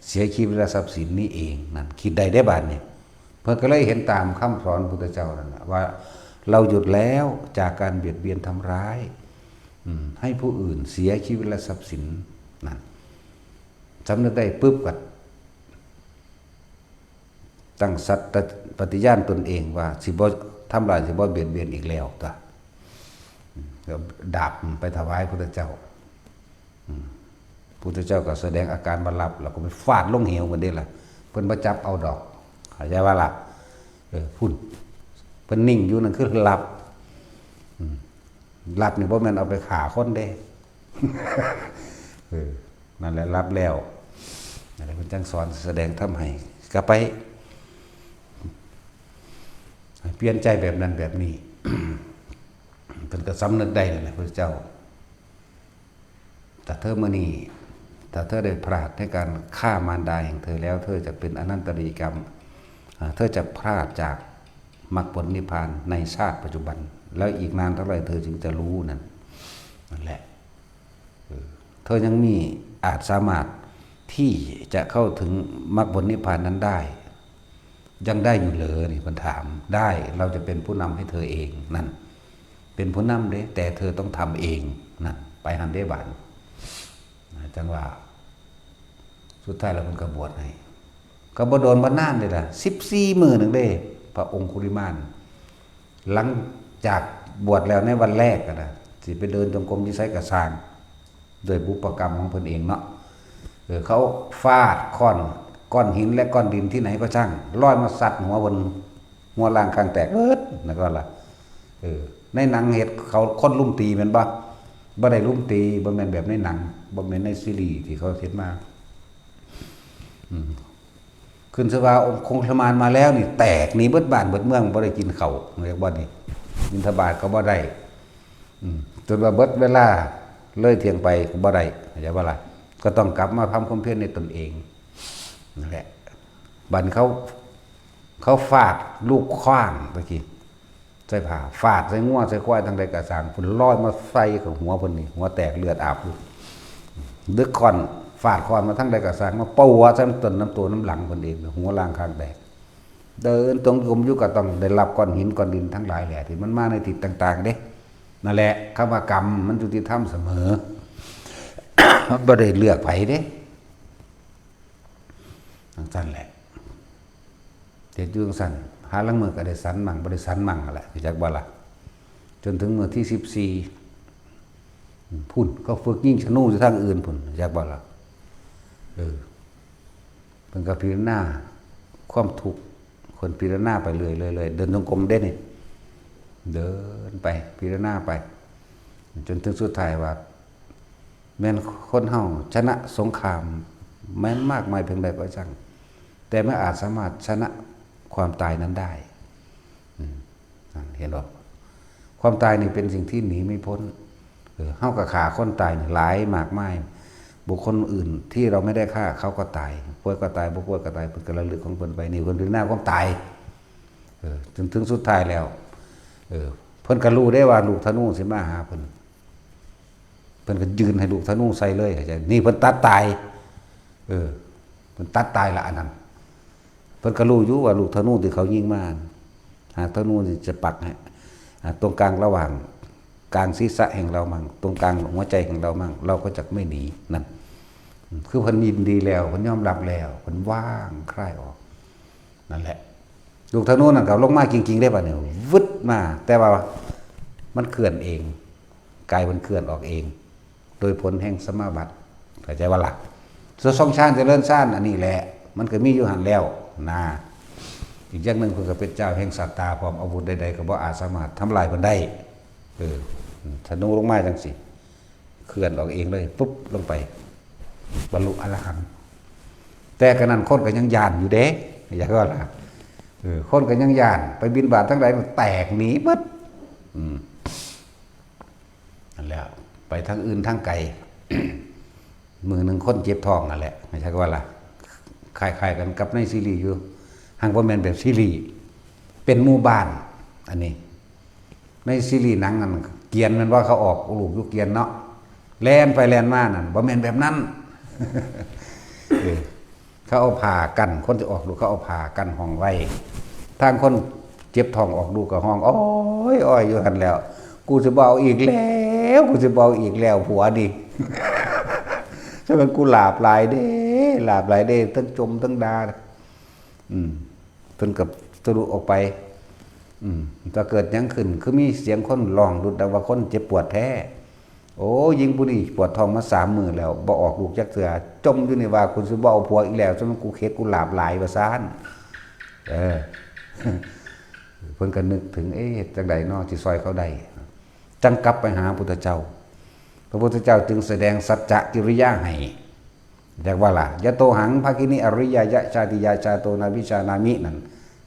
เสียชีวิตและทรัพย์สินนี่เอง นั่น คิดได้เด้บาดนี้ เพิ่นก็เลยเห็นตามคำสอนพุทธเจ้านั่นแหละ ว่าเราหยุดแล้วจากการเบียดเบียนทำร้าย อืม ให้ผู้อื่นเสียชีวิตและทรัพย์สิน นั่น สำนึกได้ปุ๊บก็ตั้งสัตย์ปฏิญาณตนเองว่าสิบ่ทำร้าย สิบ่เบียดเบียนอีกแล้ว ก็ อืม ก็ดาบไปถวายพุทธเจ้า อืม พุทธเจ้าก็แสดงอาการว่าหลับ แล้วก็ไปฟาดลงเหวกันเด้ล่ะ เพิ่นบ่จับเอาดอก เข้าใจว่าล่ะ เออ พุ่น เพิ่นนิ่งอยู่นั่นคือหลับ อืม หลับนี่บ่แม่นเอาไปฆ่าคนเด้ เออ นั่นแหละหลับแล้ว นั่นแหละเพิ่นจั่งสอนแสดงธรรมให้ ก็ไป เปลี่ยนใจแบบนั้นแบบนี้ เพิ่นก็สำนึกได้นั่นแหละ พระเจ้า แต่เธอมื้อนี้ ถ้าเธอได้พลาดในการฆ่ามารดาแห่งเธอแล้ว เธอจะเป็นอนันตริยกรรม อ่า เธอจะพลาดจากมรรคผลนิพพานในชาติปัจจุบัน แล้วอีกนานเท่าไหร่เธอจึงจะรู้นั่น นั่นแหละ เออ เธอยังมีอาจสามารถที่จะเข้าถึงมรรคผลนิพพานนั้นได้ ยังได้อยู่เหรอนี่ เพิ่นถาม ได้ เราจะเป็นผู้นำให้เธอเอง นั่น เป็นผู้นำเด้ แต่เธอต้องทำเอง นั่น ไปหั้นเด้บาด จั่งว่า สุดท้ายแล้วเพิ่นก็บวชให้ ก็บ่โดนบ่นานเด้ล่ะ สิบสี่มื้อหนึ่งเด้ พระองคุลิมาน หลังจากบวชแล้วในวันแรกอะนะ สิไปเดินจงกรมอยู่ไสก็ซ่าง ด้วยบุพกรรมของเพิ่นเองเนาะ เออ เขาฟาดค้อน ก้อนหินและก้อนดินที่ไหนก็ช่าง ลอยมาซัดหัวเพิ่น หัวล้างข้างแตกเบิด แล้วก็ล่ะ เออ ในหนังเห็นเขาคนลุมตีแม่นบ่ บ่ได้ลุมตี บ่แม่นแบบในหนัง บ่แม่นในซีรีส์ที่เขาเฮ็ดมา อืม ขึ้นชื่อว่าองคุลิมานมาแล้วนี่ แตกหนีเบิดบ้านเบิดเมือง บ่ได้กินข้าว เรียกว่านี่ บิณฑบาตก็บ่ได้ อืม จนว่าเบิดเวลาเลยเที่ยงไปก็บ่ได้ เข้าใจบ่ล่ะ ก็ต้องกลับมาทำความเพียรในตนเอง นั่นแหละ บัดเขา เขาฟาดลูกขว้างตะกี้ ใส่ผ้า ฟาดใส่งัวใส่ควายทางใดก็ซ่าง เพิ่นลอยมาใส่กับหัวเพิ่นนี่ หัวแตกเลือดอาบอยู่ ดึกค้อน ฟาดค้อนมาทางใดก็ซ่าง มาปะหัวใส่น้ำต้นน้ำตัวน้ำหลังเพิ่นเอง หัวล้างข้างแตก เดินจงกรมอยู่ก็ต้องได้รับก้อนหินก้อนดินทั้งหลายแหละ ที่มันมาในทิศต่างๆ เด้ นั่นแหละ คำว่ากรรมมันยุติธรรมเสมอ มันบ่ได้เลือกไผเด้ จั่งซั่นแหละ เฮ็ดอยู่จั่งซั่น หาลางมื้อก็ได้สันมั่ง บ่ได้สันมั่งนั่นแหละ รู้จักบ่ล่ะ จนถึงมื้อที่สิบสี่ พุ่น เขาฝึกยิงธนูอยู่ทางอื่นพุ่น รู้จักบ่ล่ะ เออ เพิ่นก็พิจารณาความทุกข์ เพิ่นพิจารณาไปเรื่อยๆๆ เดินจงกรมเด้นี่ เดินไปพิจารณาไป จนถึงสุดท้ายว่า แม่นคนเฮาชนะสงคราม แม้นมากมายเพียงใดก็ช่าง แต่ไม่อาจสามารถชนะความตายนั้นได้ อืม นั่นเห็นบ่ ความตายนี่เป็นสิ่งที่หนีไม่พ้น เออ เฮาก็ฆ่าคนตายนี่หลายมากมาย บุคคลอื่นที่เราไม่ได้ฆ่าเขาก็ตาย ป่วยก็ตาย บ่ป่วยก็ตาย เพิ่นก็ระลึกของเพิ่นไป นี่เพิ่นพิจารณาความตาย เออ จนถึงสุดท้ายแล้ว เออ เพิ่นก็รู้ได้ว่าลูกธนูสิมาหาเพิ่น เพิ่นก็ยื่นให้ลูกธนูใส่เลย เข้าใจ นี่เพิ่นตัดตาย เออ เพิ่นตัดตายละอันนั้น เพิ่นก็รู้อยู่ว่าลูกธนูที่เขายิงมา หากธนูนี่จะปักให้ อ่า ตรงกลางระหว่าง กลางศีรษะแห่งเรามั่ง ตรงกลางหัวใจแห่งเรามั่ง เราก็จะไม่หนี นั่น คือเพิ่นยินดีแล้ว เพิ่นยอมรับแล้ว เพิ่นวางคลายออก นั่นแหละ ลูกธนูนั่นก็ลงมาจริงๆ ได้บัดนี้ วึดมา แต่ว่ามันเคลื่อนเอง กายมันเคลื่อนออกเอง โดยผลแห่งสมาบัติ เข้าใจบ่ล่ะ ส่วนทรงฌานเจริญฌานอันนี้แหละ มันก็มีอยู่หั่นแล้วนะ อีกอย่างหนึ่งเพิ่นก็เป็นเจ้าแห่งสัตตาพร้อม อาวุธใดๆ ก็บ่อาจสามารถทำลายเพิ่นได้ เออ ธนูลงมาจั่งซี้ เคลื่อนออกเองเลย ปุ๊บ ลงไป บรรลุอรหันต์ แต่กะนั้นคนก็ยังย้านอยู่เด้ อยากว่าล่ะ เออ คนก็ยังย้าน ไปบิณฑบาตทางใดมันแตกหนีเบิด อืม นั่นแหละ ไปทางอื่นทางไกล มื้อหนึ่งคนเจ็บท้องนั่นแหละ เข้าใจว่าล่ะ คล้ายๆ กันกับในซีรีส์อยู่ หากบ่แม่นแบบซีรีส์ เป็นหมู่บ้าน อันนี้ ในซีรีส์หนังนั่น เกวียนแม่นบ่ เขาออกลูกอยู่เกวียนเนาะ แล่นไปแล่นมานั่น บ่แม่นแบบนั้น เออ เขาเอาผ้ากั้น คนที่ออกลูกเขาเอาผ้ากั้นห้องไว้ ทางคนเจ็บท้องออกลูกก็ฮ้อง อ้อยอ้อยอยู่หั่นแหล้ว กูสิบ่เอาอีกแล้ว กูสิบ่เอาอีกแล้ว ผัวนี่ ฉะนั้นกูหลาบหลายเด้ หลาบหลายเด้ ทั้งจมทั้งด่า อืม เพิ่นก็ทะลุออกไป อืม ก็เกิดหยังขึ้น คือมีเสียงคนร้องดุดดังว่าคนเจ็บปวดแท้ โอ้ หญิงผู้นี้ปวดท้องมาสามมื้อแล้ว บ่ออกลูกจักเทื่อ จ่มอยู่นี่ว่า กูสิบ่เอาผัวอีกแล้ว จนกูเข็ดกูหลาบหลายว่าซั่น เออ เพิ่นก็นึกถึง เอ๊ะ เฮ็ดจั่งใดน้อ สิซ่อยเขาได้ จั่งกลับไปหาพุทธเจ้า พระพุทธเจ้าจึงแสดงสัจจกิริยาให้ เรียกว่าล่ะ ยะโตหัง ภะคินิ อริยายะ ชาติยาชาโต นาภิชานามิ นั่น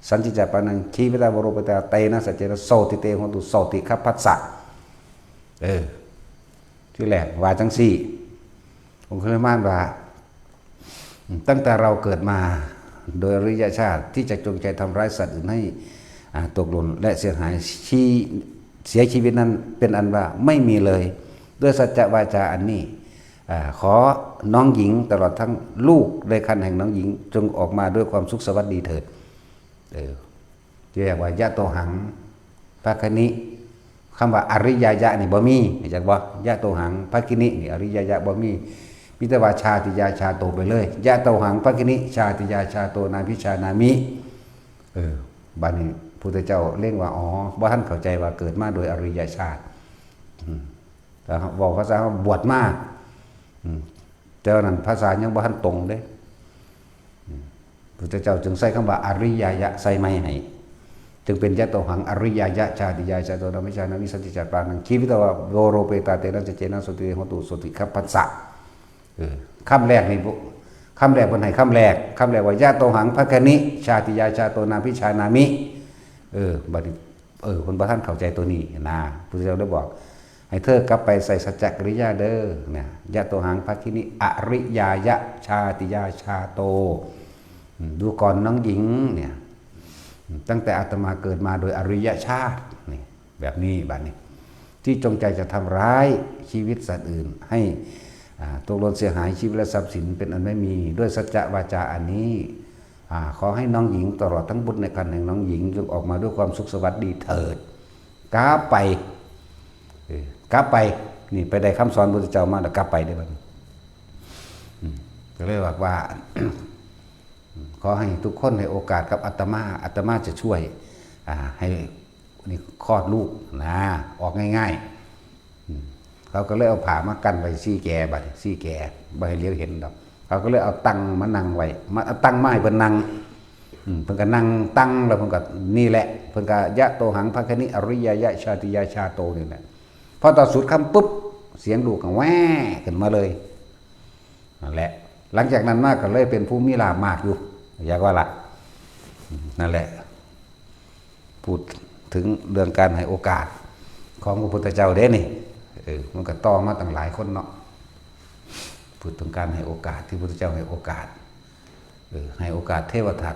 สันทิจจปานัง ชีวิตาวโรปตา เตนะ สัจเจนะ โสติเต โหตุ โสติขัพพัสสะ เออ ที่แรกว่าจั่งซี่ องคุลิมานว่า ตั้งแต่เราเกิดมา โดยอริยชาติที่จะจงใจทำร้ายสัตว์อื่นให้ อ่า ตกหล่นและเสียหาย ชี เสียชีวิตนั้นเป็นอันว่าไม่มีเลย ด้วยสัจจวาจาอันนี้ อ่า ขอน้องหญิงตลอดทั้งลูกในครรภ์แห่งน้องหญิง จงออกมาด้วยความสุขสวัสดีเถิด เออ เรียกว่ายะโตหัง ภะคะนิ คำว่าอริยายะนี่บ่มี จักบ่ ยะโตหัง ภะคะนิ นี่อริยายะบ่มี มีแต่ว่าชาติยาชาโตไปเลย ยะโตหัง ภะคะนิ ชาติยาชาโต นาภิชานามิ เออ บัดนี้พุทธเจ้าเล็งว่า อ๋อ บ่ทันเข้าใจว่าเกิดมาโดยอริยชาติ อืม แต่เว้าภาษาเฮาบวชมา อืม แต่ว่านั้นภาษายังบ่ทันตรงเด้ อืม พุทธเจ้าจึงใส่คำว่าอริยายะใส่ใหม่ให้ จึงเป็นยะโตหัง อริยายะ ชาติยาชาโต นาภิชานามิ สันทิจจปานัง ชีวิตาวโรปตา เตนะ สัจเจนะ โสติเต โหตุ โสติขัพพัสสะ เออ คำแรกนี่ คำแรกเพิ่นให้คำแรก คำแรกว่ายะโตหัง ภะคะนิ ชาติยาชาโต นาภิชานามิ เออ บัดนี้ เออ เพิ่นบ่ทันเข้าใจตัวนี้นะ พุทธเจ้าได้บอก ให้เธอกลับไปใส่สัจจกิริยาเด้อ นะ ยะโตหัง ภะคะนิ อริยายะ ชาติยาชาโต อืม ดูก่อนน้องหญิง เนี่ย อืม ตั้งแต่อาตมาเกิดมาโดยอริยชาติ นี่ แบบนี้ บัดนี้ ที่จงใจจะทำร้ายชีวิตสัตว์อื่น ให้ อ่า ตกหล่นเสียหายชีวิตและทรัพย์สินเป็นอันไม่มี ด้วยสัจจวาจาอันนี้ อ่า ขอให้น้องหญิงตลอดทั้งบุตรในครรภ์แห่งน้องหญิง จงออกมาด้วยความสุขสวัสดีเถิด กลับไป เออ กลับไป นี่ไปได้คำสอนพุทธเจ้ามาแล้วกลับไปได้บัดนี้ อืม ก็เลยบอกว่า ขอให้ทุกคนให้โอกาสกับอาตมา อาตมาจะช่วย อ่า ให้นี่คลอดลูกนะ ออกง่ายๆ อืม เขาก็เลยเอาผ้ามากั้นไว้สี่แก บัดนี้สี่แก บ่ให้เหลียวเห็นดอก เขาก็เลยเอาตังมานั่งไว้ มา เอาตังมาให้เพิ่นนั่ง อืม เพิ่นก็นั่งตังแล้วเพิ่นก็นี่แหละ เพิ่นก็ยะโตหัง ภะคะนิ อริยายะ ชาติยาชาโต นี่แหละ พอตอนสุดคำปุ๊บ เสียงลูกก็แว่ขึ้นมาเลย นั่นแหละ หลังจากนั้นมาก็เลยเป็นผู้มีลาภมากอยู่ อยากว่าล่ะ นั่นแหละ พูดถึงเรื่องการให้โอกาสของพระพุทธเจ้าเด้นี่ เออ มันก็ต่อมาตั้งหลายคนเนาะ พูดถึงการให้โอกาสที่พระพุทธเจ้าให้โอกาส เออ ให้โอกาสเทวทัต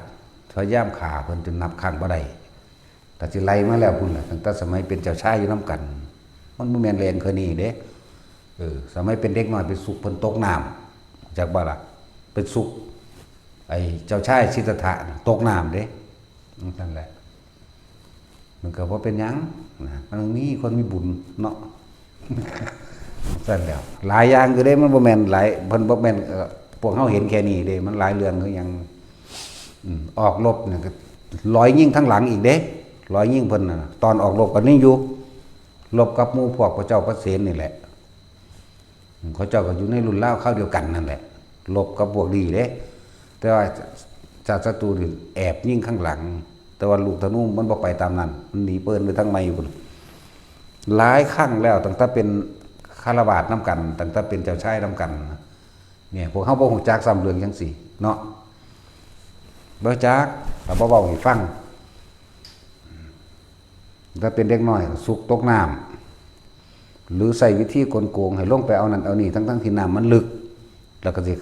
พยายามฆ่าเพิ่นจนนับครั้งบ่ได้ ก็สิไล่มาแล้วพุ้นล่ะ ตั้งแต่สมัยเป็นเจ้าชายอยู่นำกัน มันบ่แม่นแรงเทื่อนี้เด้ เออ สมัยเป็นเด็กน้อยไปสุกเพิ่นตกน้ำ จักบ่ล่ะ ไปสุก ไอ้เจ้าชายสิทธัตถะน่ะตกน้ำเด้ นั่นแหละ มันก็บ่เป็นหยังนะ มันมีคนมีบุญเนาะ ซั่นแหล้ว หลายอย่างอยู่เด้ มันบ่แม่นหลาย เพิ่นบ่แม่น เอ่อ พวกเฮาเห็นแค่นี้เด้ มันหลายเรื่องคือหยัง อืม ออกรบเนี่ยก็ลอยยิงทางหลังอีกเด้ ลอยยิงเพิ่นน่ะ ตอนออกรบก็ยังอยู่ รบกับหมู่พวกพระเจ้าพระเสนนี่แหละ อืม เขาเจ้าก็อยู่ในรุ่นราวคราวเดียวกันนั่นแหละ รบกับพวกนี้เด้ แต่ว่าชาติศัตรูนี่แอบยิงข้างหลัง แต่ว่าลูกธนูมันบ่ไปตามนั้น มันหนีเปิ้นไปทางใหม่พุ้น หลายครั้งแล้ว ตั้งแต่เป็นฆราวาสนำกัน ตั้งแต่เป็นเจ้าชายนำกัน เนี่ย พวกเฮาบ่ฮู้จักซ้ำเรื่องจังซี่เนาะ บ่จัก ก็บ่เว้าให้ฟัง ถ้าเป็นเด็กน้อยก็สุกตกน้ำ หรือใช้วิธีกลโกงให้ลงไปเอานั่นเอานี่ ทั้งๆที่น้ำมันลึก แล้วก็สิ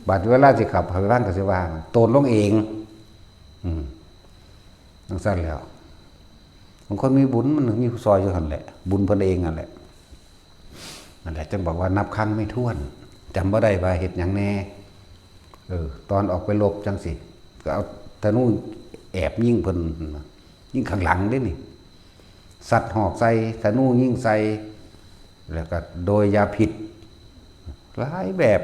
บาดเวลาสิขับไปบ้านก็สิว่า โตนลงเอง อืม จังซั่นแหล้ว บางคนมีบุญมันมีผู้ซอยอยู่หั่นแหละ บุญเพิ่นเองนั่นแหละ นั่นแหละ จังบอกว่านับครั้งไม่ถ้วน จำบ่ได้ว่าเฮ็ดหยังแน่ เออ ตอนออกไปรบจังซี่ ก็เอาธนูแอบยิงเพิ่น ยิงข้างหลังเด้นี่ สัตว์หอกใส่ ธนูยิงใส่ แล้วก็โดยยาพิษ หลายแบบ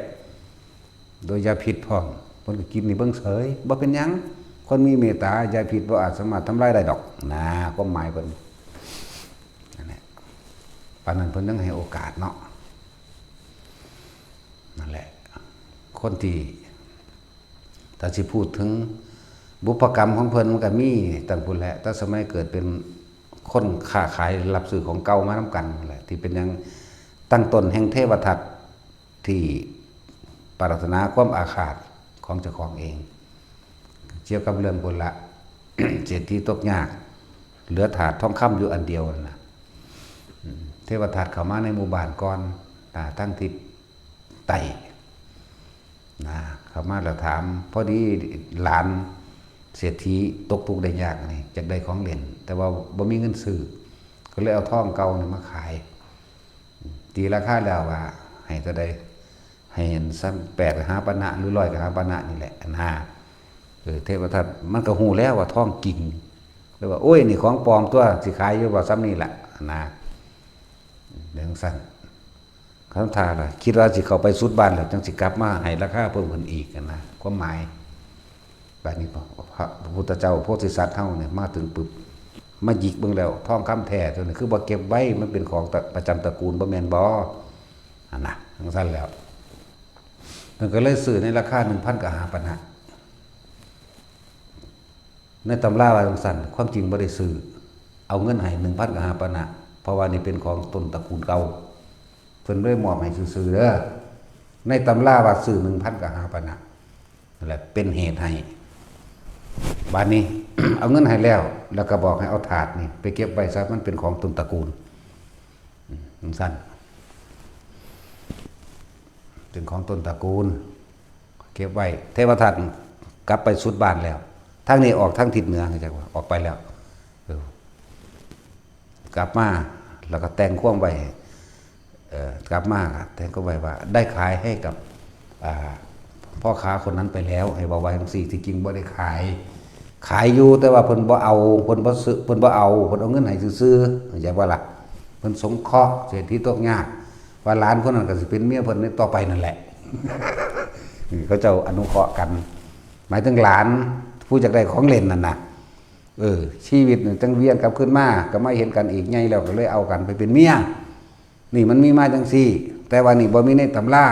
โดยยาพิษพร้อม เพิ่นก็กินให้เบิ่งเฉย บ่เป็นหยัง คนมีเมตตา ยาพิษบ่อาจสามารถทำลายได้ดอก นะ ความหมายเพิ่น นั่นแหละ ปานนั้นเพิ่นยังให้โอกาสเนาะ นั่นแหละ คนที่ ถ้าสิพูดถึงบุพกรรมของเพิ่นมันก็มีตั้งพุ้นแหละ แต่สมัยเกิดเป็นคนค้าขายรับซื้อของเก่ามานำกันนั่นแหละ ที่เป็นหยังตั้งต้นแห่งเทวทัตที่ปรารถนาความอาฆาตของเจ้าของเอง เกี่ยวกับเรื่องพุ้นละ เศรษฐีตกยาก เหลือถาดทองคำอยู่อันเดียวนั่นน่ะ อืม เทวทัตเข้ามาในหมู่บ้านก่อน อ่า ทางทิศใต้ นะ เข้ามาแล้วถาม พอดีหลานเศรษฐีตกทุกข์ได้ยากนี่ อยากได้ของเล่น แต่ว่าบ่มีเงินซื้อ ก็เลยเอาทองเก่านี่มาขาย ตีราคาแล้วว่า ให้เท่าใด ให้เห็นซ้ำแปดกหาปณะ หรือร้อยกหาปณะนี่แหละนะ เออ เทวทัตมันก็ฮู้แล้วว่าทองจริง เลยว่า โอ้ย นี่ของปลอมตัว สิขายอยู่บ่ ซ้ำนี่แหละนะ เรื่องสั้น คำถามล่ะ คิดว่าสิเข้าไปสุดบ้านแล้ว จังสิกลับมาให้ราคาเพิ่มขึ้นอีกนะ ความหมาย บัดนี้พระ พระพุทธเจ้าโพธิสัตว์เฮาเนี่ยมาถึงปึ๊บ มาหยิกเบิ่งแล้ว ทองคำแท้ตัวนี้คือบ่เก็บไว้ มันเป็นของตะ ประจำตระกูล บ่แม่นบ่ หั่นน่ะ จังซั่นแล้ว เพิ่นก็เลยซื้อในราคาหนึ่งพันกหาปณะ ในตำราว่าจังซั่น ความจริงบ่ได้ซื้อ เอาเงินให้หนึ่งพันกหาปณะ เพราะว่านี่เป็นของต้นตระกูลเก่า เพิ่นเลยมอบให้ซื่อๆเด้อ ในตำราว่าซื้อหนึ่งพันกหาปณะ นั่นแหละเป็นเหตุให้ บัดนี้ เอาเงินให้แล้ว แล้วก็บอกให้เอาถาดนี่ไปเก็บไว้ซะ มันเป็นของต้นตระกูล อืม จังซั่น เป็นของต้นตระกูล เก็บไว้ เทวทัตกลับไปสุดบ้านแล้ว ทางนี้ออกทางทิศเหนือ จักว่า ออกไปแล้ว เออ กลับมา แล้วก็แต่งความไว้ เอ่อ กลับมา แต่งความไว้ว่า ได้ขายให้กับ อ่า พ่อค้าคนนั้นไปแล้ว ให้เว้าว่าจังซี่ ที่จริงบ่ได้ขาย ขายอยู่ แต่ว่าเพิ่นบ่เอา เพิ่นบ่ซื้อ เพิ่นบ่เอา เพิ่นเอาเงินให้ซื่อๆ เข้าใจบ่ล่ะ เพิ่นสงเคราะห์เศรษฐีตกยาก ว่าหลานคนนั้นก็สิเป็นเมียเพิ่นในต่อไปนั่นแหละ เขาเจ้าอนุเคราะห์กัน หมายถึงหลานผู้อยากได้ของเล่นนั่นน่ะ เออ ชีวิตนี่จังเวียนกลับคืนมา ก็มาเห็นกันอีก ใหญ่แล้วก็เลยเอากันไปเป็นเมีย นี่มันมีมาจังซี่ แต่ว่านี่บ่มีในตำรา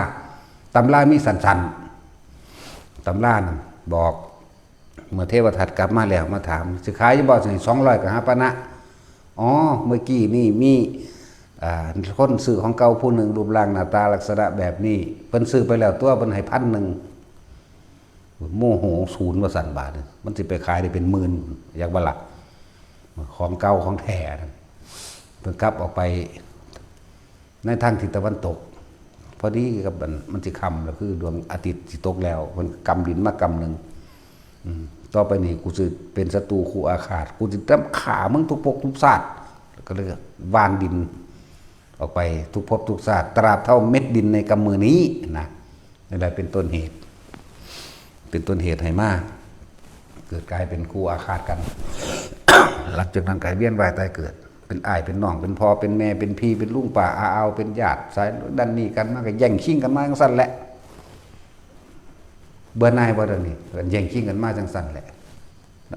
ตำรามีสั้นๆ ตำรานั่นบอก เมื่อเทวทัตกลับมาแล้วมาถาม สิขายอยู่บ่ สองร้อยกหาปณะ อ๋อ เมื่อกี้นี่มี อ่า คนซื้อของเก่าผู้หนึ่ง รูปร่างหน้าตาลักษณะแบบนี้ เพิ่นซื้อไปแล้วตัว เพิ่นให้พันหนึ่ง โมโหศูนย์ว่าซั่น บาดนี่ มันสิไปขายได้เป็นหมื่น อยากบ่ล่ะ ของเก่าของแท้นั่น เพิ่นกลับออกไปในทางทิศตะวันตก พอดีกับมัน มันสิค่ำแล้ว คือดวงอาทิตย์สิตกแล้ว เพิ่นกำดินมากำหนึ่ง อืม ต่อไปนี้กูสิเป็นศัตรูคู่อาฆาต กูสิตามฆ่ามึงทุกภพทุกชาติ ก็เลยหว่านดินออกไปทุกภพทุกชาติ ตราบเท่าเม็ดดินในกำมือนี้นะ นั่นแหละเป็นต้นเหตุ เป็นต้นเหตุให้มา เกิดกลายเป็นคู่อาฆาตกัน หลังจากนั้นก็เวียนว่ายตายเกิด เป็นอ้ายเป็นน้อง เป็นพ่อเป็นแม่ เป็นพี่เป็นลุงป้าอาอาว เป็นญาติสายนั่นนี่กัน มันก็แย่งชิงกันมาจังซั่นแหละ เบื่อหน่ายบ่เดี๋ยวนี้ กันแย่งชิงกันมาจังซั่นแหละ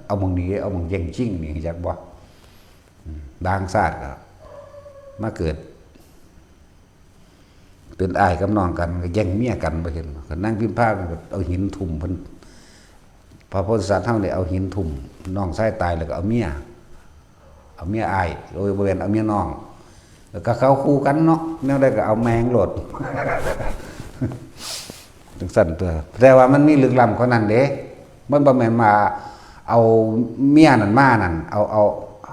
เอาหม่องนี้ เอาหม่องแย่งชิงนี่ อยากบ่ อืม บางชาติก็มาเกิด เป็นอ้ายกับน้องกัน ก็แย่งเมียกัน บ่เห็นบ่ ก็นางพิมพาก็เอาหินทุ่มเพิ่น พระโพธิสัตว์เฮาเนี่ยเอาหินทุ่ม น้องชายตายแล้วก็เอาเมีย เอาเมียอ้าย โอ้ย บ่แม่น เอาเมียน้อง แล้วก็เขาคู่กันเนาะ แนวใดก็เอาแม่งโลด จังซั่นตัว แต่ว่ามันมีลึกล้ำกว่านั้นเด้ มันบ่แม่นว่าเอาเมียนั่นมานั่น เอา เอา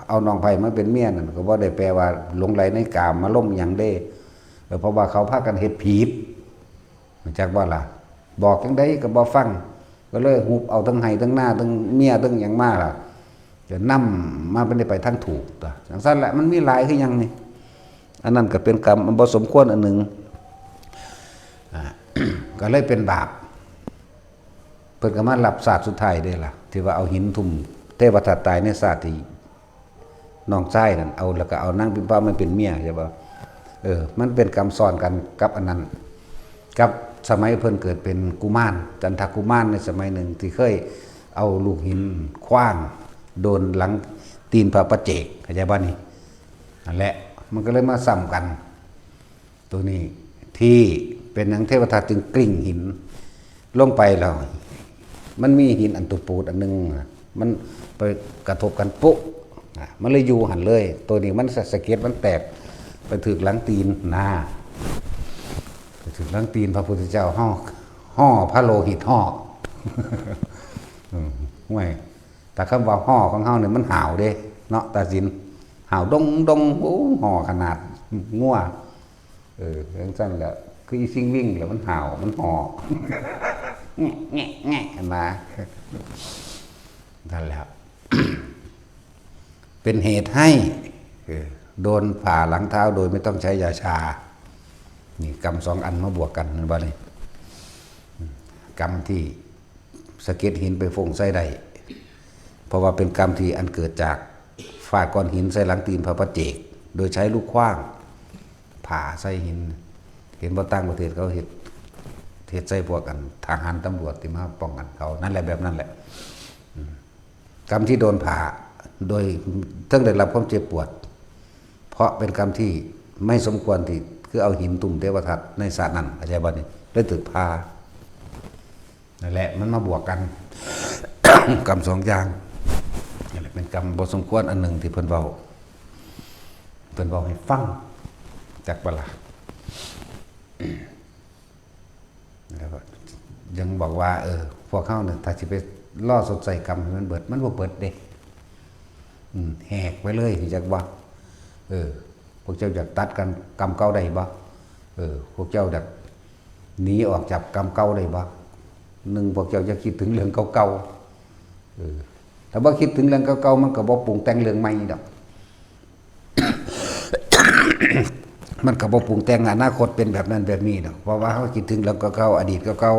เอาน้องไผมาเป็นเมียนั่น ก็บ่ได้แปลว่าหลงใหลในกามารมณ์หยังเด้ เออ เพราะว่าเขาพากันเฮ็ดผิด รู้จักบ่ล่ะ บอกจังใดก็บ่ฟัง ก็เลยหุบเอาทั้งไฮ่ทั้งนาทั้งเมียทั้งหยังมาล่ะ จะนำมาเป็นได้ไปทางถูกตัว จังซั่นแหละ มันมีหลายคือหยังนี่ อันนั้นก็เป็นกรรมอันบ่สมควรอันหนึ่ง อ่า ก็เลยเป็นบาป เพิ่นก็มารับชาติสุดท้ายเด้ล่ะ ที่ว่าเอาหินทุ่มเทวทัตตายในชาติที่น้องชายนั่น เอา แล้วก็เอานางพิมพามาเป็นเมีย ใช่บ่ เออ มันเป็นกรรมซ้อนกันกับอันนั้น กับสมัยเพิ่นเกิดเป็นกุมาร จันทกุมารในสมัยหนึ่งที่เคยเอาลูกหินขว้างโดนหลังตีนพระปัจเจก เข้าใจบ่นี่ นั่นแหละ มันก็เลยมาซ้ำกัน ตัวนี้ที่ เป็นหยังเทวทัตจึงกลิ้งหินลงไปแล้ว มันมีหินอันตะปูดอันหนึ่งน่ะ มันไปกระทบกันปุ๊บ อ่ะ มันเลยอยู่หั่นเลย ตัวนี้มันสะ สะเก็ดมันแตก ไปถืกหลังตีนนะ ไปถืกหลังตีนพระพุทธเจ้า ห่อ ห่อพระโลหิตห่อ อืม ห่วย แต่คำว่าห่อของเฮาเนี่ยมันห่าวเด้ เนาะ ตาสิน ห่าวดงดง โอ้ ห่อขนาดงัว เออ จั่งซั่นแหละ คืออีซิ่งวิ่งแหละ มันห่าว มันห่อ แงะ แงะ แงะ มา นั่นแหละ เป็นเหตุให้ เออ โดนผ่าหลังเท้าโดยไม่ต้องใช้ยาชา นี่กรรมสองอันมาบวกกัน เห็นบ่นี่ กรรมที่สะเก็ดหินไปฟงใส่ได้ เพราะว่าเป็นกรรมที่อันเกิดจากฟาดก้อนหินใส่หลังตีนพระปัจเจก โดยใช้ลูกขว้าง ผ่าใส่หิน เห็นบ่ ต่างประเทศเขาเฮ็ด เฮ็ดใส่พวกกัน ทหารตำรวจที่มาป้องกันเขา นั่นแหละ แบบนั้นแหละ อืม กรรมที่โดนผ่า โดยทั้งได้รับความเจ็บปวด เพราะเป็นกรรมที่ไม่สมควรที่ คือเอาหินทุ่มเทวทัตในชาตินั้น เข้าใจบ่นี่ เลยถืกผ่า นั่นแหละ มันมาบวกกัน กรรมสองอย่าง นั่นแหละ เป็นกรรมบ่สมควรอันหนึ่งที่เพิ่นเว้า เพิ่นเว้าให้ฟัง จักบ่ล่ะ แล้วก็ยังบอกว่า เออ พวกเฮาเนี่ย ถ้าสิไปรอชดใช้กรรมให้มันเบิด มันบ่เบิดเด้ อืม แหกไปเลย จักบ่ เออ พวกเจ้าอยากตัดกันกรรมเก่าได้บ่ เออ พวกเจ้าอยากหนีออกจากกรรมเก่าได้บ่ หนึ่ง พวกเจ้าอย่าคิดถึงเรื่องเก่าๆ เออ ถ้าบ่คิดถึงเรื่องเก่าๆ มันก็บ่ปรุงแต่งเรื่องใหม่ดอก มันก็บ่ปรุงแต่งอนาคตเป็นแบบนั้นแบบนี้ดอก เพราะว่าเฮาคิดถึงเรื่องเก่าๆ อดีตเก่า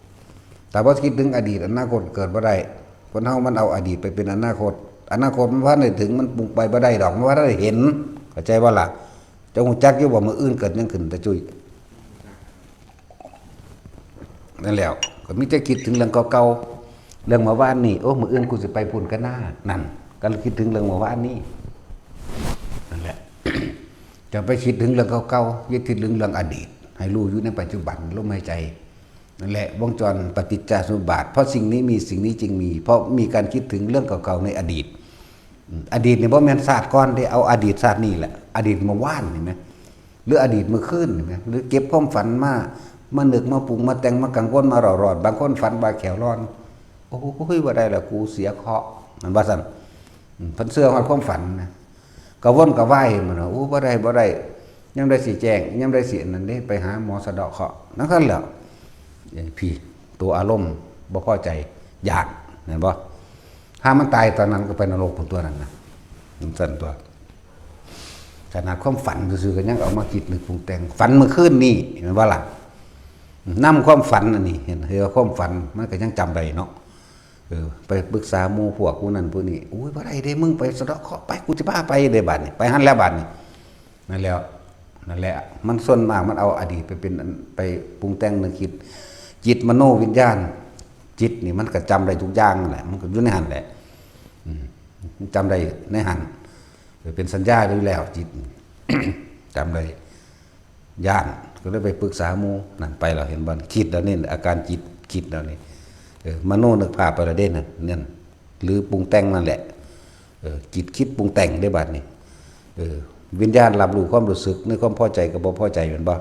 ๆ ถ้าบ่คิดถึงอดีต อนาคตเกิดบ่ได้ คนเฮามันเอาอดีตไปเป็นอนาคต อนาคตมันบ่ทันได้ถึง มันปรุงไปบ่ได้ดอก มันบ่ทันได้เห็น เข้าใจบ่ล่ะ เจ้าฮู้จักอยู่บ่ มื้ออื่นเกิดหยังขึ้น ตาจุ้ย นั่นแหล้ว ก็มีแต่คิดถึงเรื่องเก่าๆ เรื่องเมื่อวานนี่ โอ้ มื้ออื่นกูสิไปพุ้นกะนา นั่น ก็คิดถึงเรื่องเมื่อวานนี่ นั่นแหละ จะไปคิดถึงเรื่องเก่าๆ อย่าคิดถึงเรื่องอดีต ให้รู้อยู่ในปัจจุบัน ลมหายใจ นั่นแหละ วงจรปฏิจจสมุปบาท เพราะสิ่งนี้มี สิ่งนี้จึงมี เพราะมีการคิดถึงเรื่องเก่าๆ ในอดีต อืม อดีตนี่บ่แม่นชาติก่อนเด้ เอาอดีตชาตินี้แหละ อดีตเมื่อวานนี่แหม หรืออดีตเมื่อคืนนี่แหม หรือเก็บความฝันมา มานึก มาปรุง มาแต่ง มากังวล มาเร่าร้อน บางคนฝันว่าแข้วลอน โอ้ย บ่ได้ละ กูเสียเคราะห์ มันว่าซั่น อืม เพิ่นเชื่อฮอดความฝันนะ กระวนกระวายมันน่ะ โอ้ บ่ได้ บ่ได้ ยามใดสิแจ้ง ยามใดสิอันนั้นเด้ ไปหาหมอสะเดาะเคราะห์ นั่นซั่นแหละ เอ้ย พี่ ตัวอารมณ์บ่พอใจ ย้าน แม่นบ่ ถ้ามันตายตอนนั้นก็ไปนรกพุ้นตั๊วนั้นนะ มันซั่นตั๊ว ขนาดความฝันซื่อๆ ก็ยังเอามาคิดนึกปรุงแต่ง ฝันเมื่อคืนนี่ แม่นบ่ล่ะ นำความฝันอันนี้ เห็น เห็นว่าความฝันมันก็ยังจำได้เนาะ เออ ไปปรึกษาหมู่พวกผู้นั้นผู้นี้ โอ้ย บ่ได้เด้ มึงไปสะเดาะเคราะห์ ไป กูสิพาไปเด้ บัดนี้ ไปหั้นแล้วบัดนี้ นั่นแหล้ว นั่นแหละ มันส่วนมากมันเอาอดีตไปเป็นอัน ไปปรุงแต่งนึกคิด จิตมโนวิญญาณ จิตนี่มันก็จำได้ทุกอย่างนั่นแหละ มันก็อยู่ในหั้นแหละ อืม มันจำได้ในหั้น เออ เป็นสัญญาอยู่แล้ว จิต จำได้ ย้าน ก็เลยไปปรึกษาหมู่ นั่นไปแล้ว เห็นบ่ คิดแล้วนี่ อาการจิตคิดแล้วนี่ เออ มโนนึกภาพไปแล้วเด้นั่น นั่น หรือปรุงแต่งนั่นแหละ เออ จิตคิดปรุงแต่งได้บัดนี้ เออ วิญญาณรับรู้ความรู้สึกในความพอใจกับบ่พอใจ แม่นบ่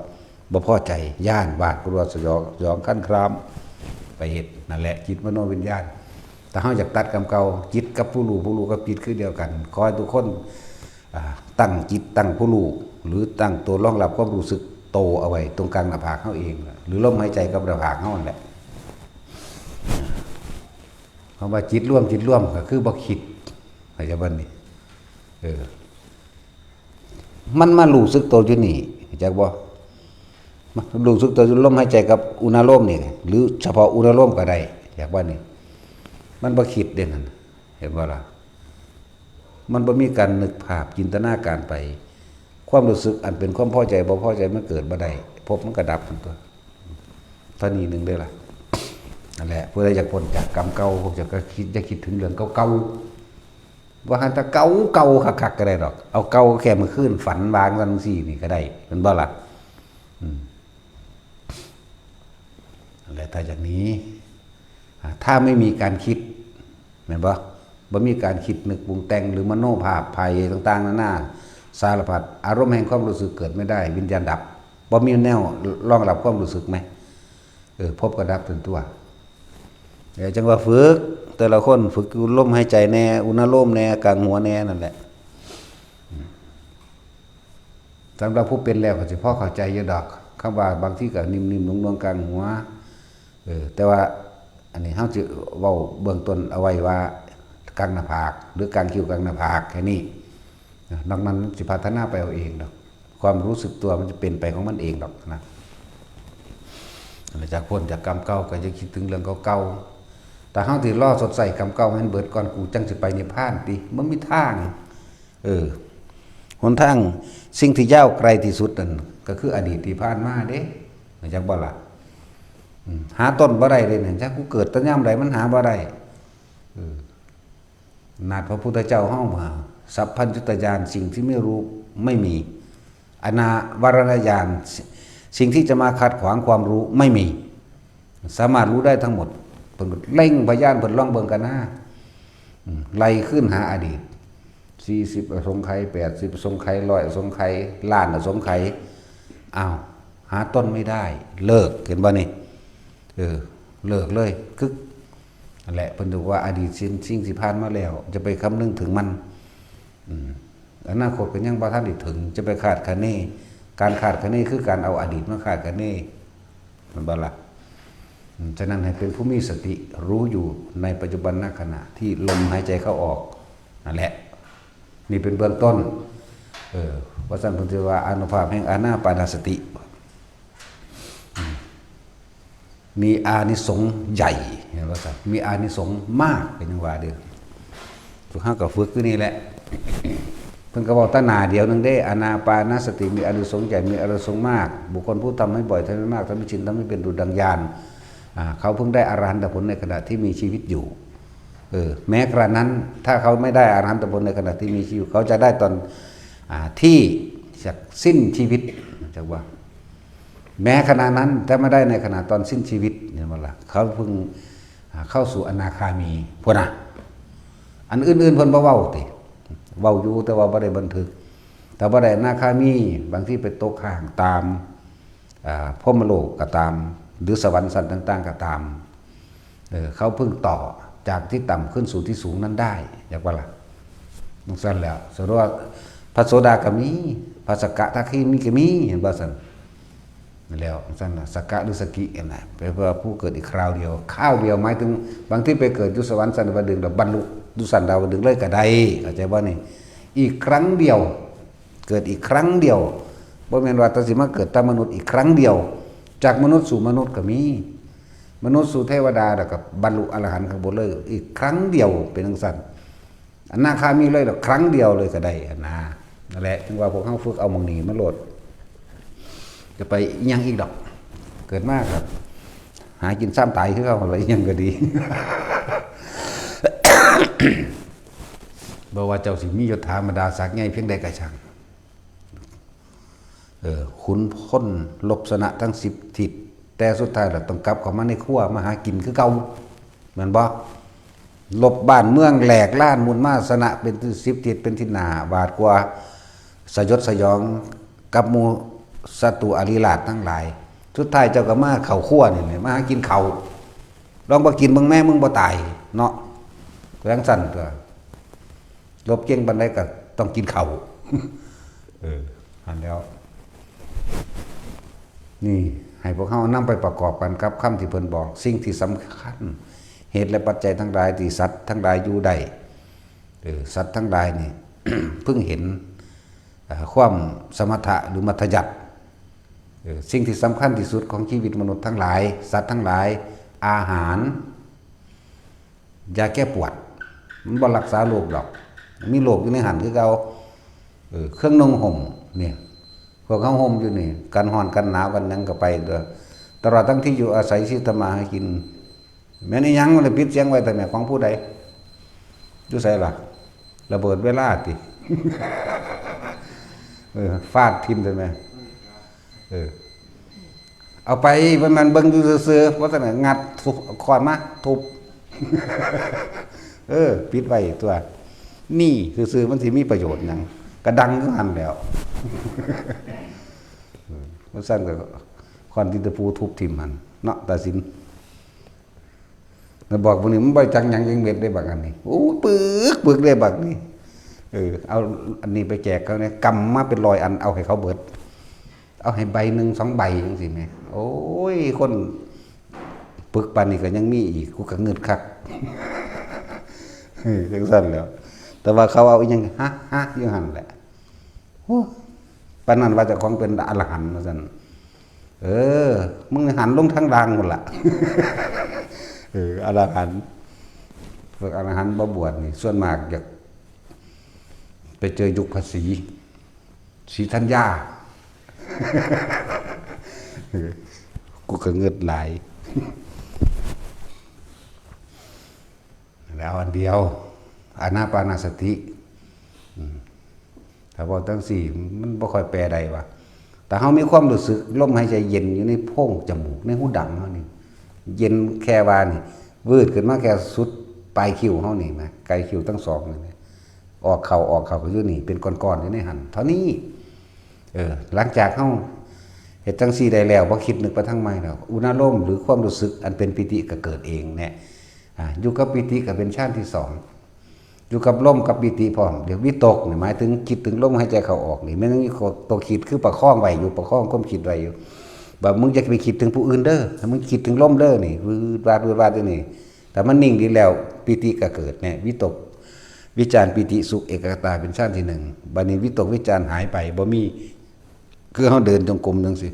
บ่พอใจ ย้าน หวาดกลัว สยอง สยอง คันคราม ไปเฮ็ด นั่นแหละ จิตมโนวิญญาณ ถ้าเฮาอยากตัดกรรมเก่า จิตกับผู้รู้ ผู้รู้กับจิตคือเดียวกัน ขอให้ทุกคน อ่า ตั้งจิต ตั้งผู้รู้ หรือตั้งตัวรองรับความรู้สึกโตเอาไว้ตรงกลางหน้าผากเฮาเอง หรือลมหายใจกับหน้าผากเฮานั่นแหละ คำว่าจิตรวม จิตรวมก็คือบ่คิด เข้าใจบ่นี่ เออ มันมารู้สึกตัวอยู่นี่ เข้าใจบ่ มารู้สึกตัวอยู่ลมหายใจกับอุณาโลมนี่ หรือเฉพาะอุณาโลมก็ได้ เข้าใจบ่นี่ มันบ่คิดเด้นั่น เห็นบ่ล่ะ มันบ่มีการนึกภาพจินตนาการไป ความรู้สึกอันเป็นความพอใจบ่พอใจมันเกิดบ่ได้ ภพมันก็ดับมันตั๊ว เท่านี้หนึ่งเด้อล่ะ นั่นแหละ ผู้ใดอยากพ้นจากกรรมเก่า พวกเจ้าก็คิด อย่าคิดถึงเรื่องเก่าๆ ว่าหั้นแต่เก่าๆ คักๆ ก็ได้ดอก เอาเก่าแค่มื้อคืนฝันว่าจั่งซี้นี่ก็ได้ แม่นบ่ล่ะ อืม นั่นแหละ ถ้าอย่างนี้ อ่า ถ้าไม่มีการคิด แม่นบ่ บ่มีการคิดนึกปรุงแต่ง หรือมโนภาพไปต่างๆนานา สารพัด อารมณ์แห่งความรู้สึกเกิดไม่ได้ วิญญาณดับ บ่มีแนวรองรับความรู้สึกไหม เออ พบกับดับเป็นตัว เออ จังว่าฝึก แต่ละคนฝึกอยู่ลมหายใจแน่ อุณาโลมแน่ กลางหัวแน่ นั่นแหละ สำหรับผู้เป็นแล้วก็สิพอเข้าใจอยู่ดอก คำว่าบางทีก็นิ่มๆ หน่วงๆ กลางหัว เออ แต่ว่าอันนี้เฮาสิเว้าเบื้องต้นเอาไว้ว่ากลางหน้าผาก หรือกลางคิ้วกลางหน้าผากแค่นี้ นะ นอกนั้นสิพัฒนาไปเอาเองดอก ความรู้สึกตัวมันจะเป็นไปของมันเองดอกนะ หลังจากพ้นจากกรรมเก่าก็จะคิดถึงเรื่องเก่าๆ แต่เฮาสิรอชดใช้กรรมเก่าให้มันเบิดก่อน กูจั่งสิไปนิพพานติ มันมีทาง เออ หนทาง สิ่งที่ยาวไกลที่สุดนั่นก็คืออดีตที่ผ่านมาเด้ รู้จักบ่ล่ะ อืม หาต้นบ่ได้เลยเนี่ย จักกูเกิดแต่ยามใดมันหาบ่ได้ เออ นาดพระพุทธเจ้าเฮาว่า สัพพัญญุตญาณ สิ่งที่ไม่รู้ไม่มี อนาวรณญาณ สิ่งที่จะมาขัดขวางความรู้ไม่มี สามารถรู้ได้ทั้งหมด เพิ่นก็เล็งพยานเพิ่นลองเบิ่งกันนะ อืม ไล่คืนหาอดีต สี่สิบอสงไขย แปดสิบอสงไขย ร้อยอสงไขย ล้านอสงไขย อ้าว หาต้นไม่ได้ เลิก เห็นบ่นี่ เออ เลิกเลย กึก นั่นแหละ เพิ่นบอกว่าอดีตสิ่ง สิ่งที่ผ่านมาแล้ว จะไปคำนึงถึงมัน อืม อนาคตก็ยังบ่ทันได้ถึง จะไปคาดคะเน การคาดคะเนคือการเอาอดีตมาคาดคะเน แม่นบ่ล่ะ อืม ฉะนั้นให้เป็นผู้มีสติ รู้อยู่ในปัจจุบันขณะที่ลมหายใจเข้าออก นั่นแหละ นี่เป็นเบื้องต้น เออ ว่าซั่นเพิ่นสิว่าอานุภาพแห่งอานาปานสติ อืม มีอานิสงส์ใหญ่ เห็นบ่ครับ มีอานิสงส์มาก เป็นจั่งว่าเด้อ พวกเฮาก็ฝึกอยู่นี่แหละ เพิ่นก็เว้าแต่หน้าเดียวหนึ่งเด้ อานาปานสติมีอานิสงส์ใหญ่ มีอานิสงส์มาก บุคคลผู้ทำให้บ่อย ทำให้มาก ทำให้ชิน ทำให้เป็นดุจดังญาณ อ่า เขาเพิ่งได้อรหันตผลในขณะที่มีชีวิตอยู่ เออ แม้กระนั้น ถ้าเขาไม่ได้อรหันตผลในขณะที่มีชีวิตอยู่ เขาจะได้ตอน อ่า ที่จะสิ้นชีวิต จักว่า แม้ขณะนั้นจะไม่ได้ในขณะตอนสิ้นชีวิต เห็นบ่ล่ะ เขาเพิ่ง อ่า เข้าสู่อนาคามีพุ้นนะ อันอื่นๆเพิ่นบ่เว้าติ เว้าอยู่แต่ว่าบ่ได้บันทึก แต่บ่ได้อนาคามี บางทีไปตกค้างตาม อ่า พรหมโลกก็ตาม หรือสวรรค์ชั้นต่างๆก็ตาม เออ เขาเพิ่งต่อจากที่ต่ำขึ้นสู่ที่สูงนั้นได้ จักว่าล่ะ จั่งซั่นแล้ว สรุปว่าพระโสดาก็มี พระสกทาคามีก็มี เห็นบ่ซั่น นั่นแล้ว จั่งซั่นน่ะ สกะหรือสกินั่นน่ะ แปลว่าผู้เกิดอีกคราวเดียว คราวเดียวหมายถึง บางทีไปเกิดอยู่สวรรค์ชั้นดาวดึงส์ แล้วบรรลุอยู่ชั้นดาวดึงส์เลยก็ได้ เข้าใจบ่นี่ อีกครั้งเดียว เกิดอีกครั้งเดียว บ่แม่นว่าแต่สิมาเกิดแต่มนุษย์อีกครั้งเดียว จากมนุษย์สู่มนุษย์ก็มี มนุษย์สู่เทวดา แล้วก็บรรลุอรหันต์ข้างบนเลย อีกครั้งเดียว เป็นจั่งซั่น อนาคามีเลยดอก ครั้งเดียวเลยก็ได้หั้นนะ นั่นแหละ ถึงว่าพวกเฮาฝึกเอาหม่องนี้มาโลด จะไปอิหยังอีกดอก เกิดมาครับ หากินซ้ำตายคือเก่าหั่นล่ะ อิหยังก็ดี บ่ว่าเจ้าสิมียศถาบรรดาศักดิ์ใหญ่เพียงใดก็ช่าง เออ ขุนพลรบชนะทั้งสิบทิศ แต่สุดท้ายแล้วต้องกลับเข้ามาในครัวมาหากินคือเก่า แม่นบ่ รบบ้านเมืองแหลกลาน มุนมาชนะเป็นสิบทิศ เป็นที่น่าหวาดกลัว สยดสยองกับหมู่ศัตรูอริราชทั้งหลาย สุดท้ายเจ้าก็มาเข้าครัวนี่แหละ มาหากินข้าว ลองบ่กินเบิ่งแม่ มึงบ่ตายเนาะ จั่งซั่นตั๊ว รบเก่งปานใดก็ต้องกินข้าว เออ หั้นแล้ว นี่ ให้พวกเฮานำไปประกอบกันกับคำที่เพิ่นบอก สิ่งที่สำคัญ เหตุและปัจจัยทั้งหลายที่สัตว์ทั้งหลายอยู่ได้ เออ สัตว์ทั้งหลายนี่ เพิ่งเห็น เอ่อ ความสมถะหรือมัธยัสถ์ เออ สิ่งที่สำคัญที่สุดของชีวิตมนุษย์ทั้งหลาย สัตว์ทั้งหลาย อาหาร ยาแก้ปวด มันบ่รักษาโรคดอก มีโรคอยู่ในหั้นคือเก่า เออ เครื่องนุ่งห่มเนี่ย พวกเฮาห่มอยู่นี่ กันร้อนกันหนาวกันหยังก็ไปตัว ตลอดทั้งที่อยู่อาศัย ชีวิตทำมาหากิน แม่นอีหยังมันเลยปิดเสียงไว้ แต่แม่นของผู้ใด อยู่ไสล่ะ ระเบิดเวลาติ เออ ฟาดทิ่มใส่แม่ เออ เอาไป มัน มันเบิ่งอยู่ซื่อๆ ว่าซั่นน่ะ งัดทุบ เอาค้อนมาทุบ เออ ปิดไว้ตัว นี่ซื่อๆ มันสิมีประโยชน์หยัง กระดังอยู่หั่นแหล้ว เออ ว่าซั่นก็ ค้อนที่ตะปูทุบถิ่มหั่นเนาะ ตาสิน แล้วบอกพวกนี้มันบ่จักหยังจังเม็ดได้บักอันนี้ โอ้ ปึกปึกได้บักนี่ เออ เอาอันนี้ไปแจกเขาเนี่ย กำมาเป็นร้อยอัน เอาให้เขาเบิด เอาให้ใบหนึ่งสองใบจังซี่แหม โอ้ย คนปึกปานนี้ก็ยังมีอีก กูก็งึดคัก เออ จังซั่นแหล้ว แต่ว่าเขาเอาอีหยัง ฮะ ฮะ อยู่หั่นแหละ โอ้ ปานนั้นว่าเจ้าของเป็นอรหันต์ว่าซั่น เออ มึงหันลงทางล่างพุ้นล่ะ เออ อรหันต์ พวกอรหันต์บ่บวชนี่ ส่วนมากอยากไปเจอยุคพระศรี ศรีธัญญา เออ กูก็งึดหลาย แล้วอันเดียว อานาปานสติ อืม ถ้าเว้าจั่งซี้ มันบ่ค่อยแปลได้ว่า แต่เฮามีความรู้สึกลมหายใจเย็นอยู่ในโพรงจมูก ในหูดังเฮานี่ เย็นแค่ว่านี่ วืดขึ้นมาแค่สุดปลายคิ้วเฮานี่แหม ไกคิ้วทั้งสองนี่แหม ออกเข้า ออกเข้าก็อยู่นี่ เป็นก้อนๆ อยู่ในหั่น เท่านี้ เออ หลังจากเฮาเฮ็ดจั่งซี้ได้แล้ว บ่คิดนึกไปทางใหม่แล้ว อุณาโลมหรือความรู้สึกอันเป็นปีติก็เกิดเองแหละ อ่า อยู่กับปีติก็เป็นฌานที่สอง อยู่กับลมกับปีติพร้อม เดี๋ยววิตกนี่หมายถึงคิดถึงลมหายใจเข้าออกนี่ มันยังมีตัวคิดคือประคองไว้อยู่ ประคองความคิดไว้อยู่ ว่ามึงอย่าไปคิดถึงผู้อื่นเด้อ ให้มึงคิดถึงลมเด้อนี่ วืดวาด วืดวาดอยู่นี่ ถ้ามันนิ่งดีแล้ว ปีติก็เกิดเนี่ย วิตกวิจารปีติสุขเอกคตาเป็นฌานที่หนึ่ง บัดนี้วิตกวิจารหายไป บ่มี คือเฮาเดินจงกรมจั่งซี้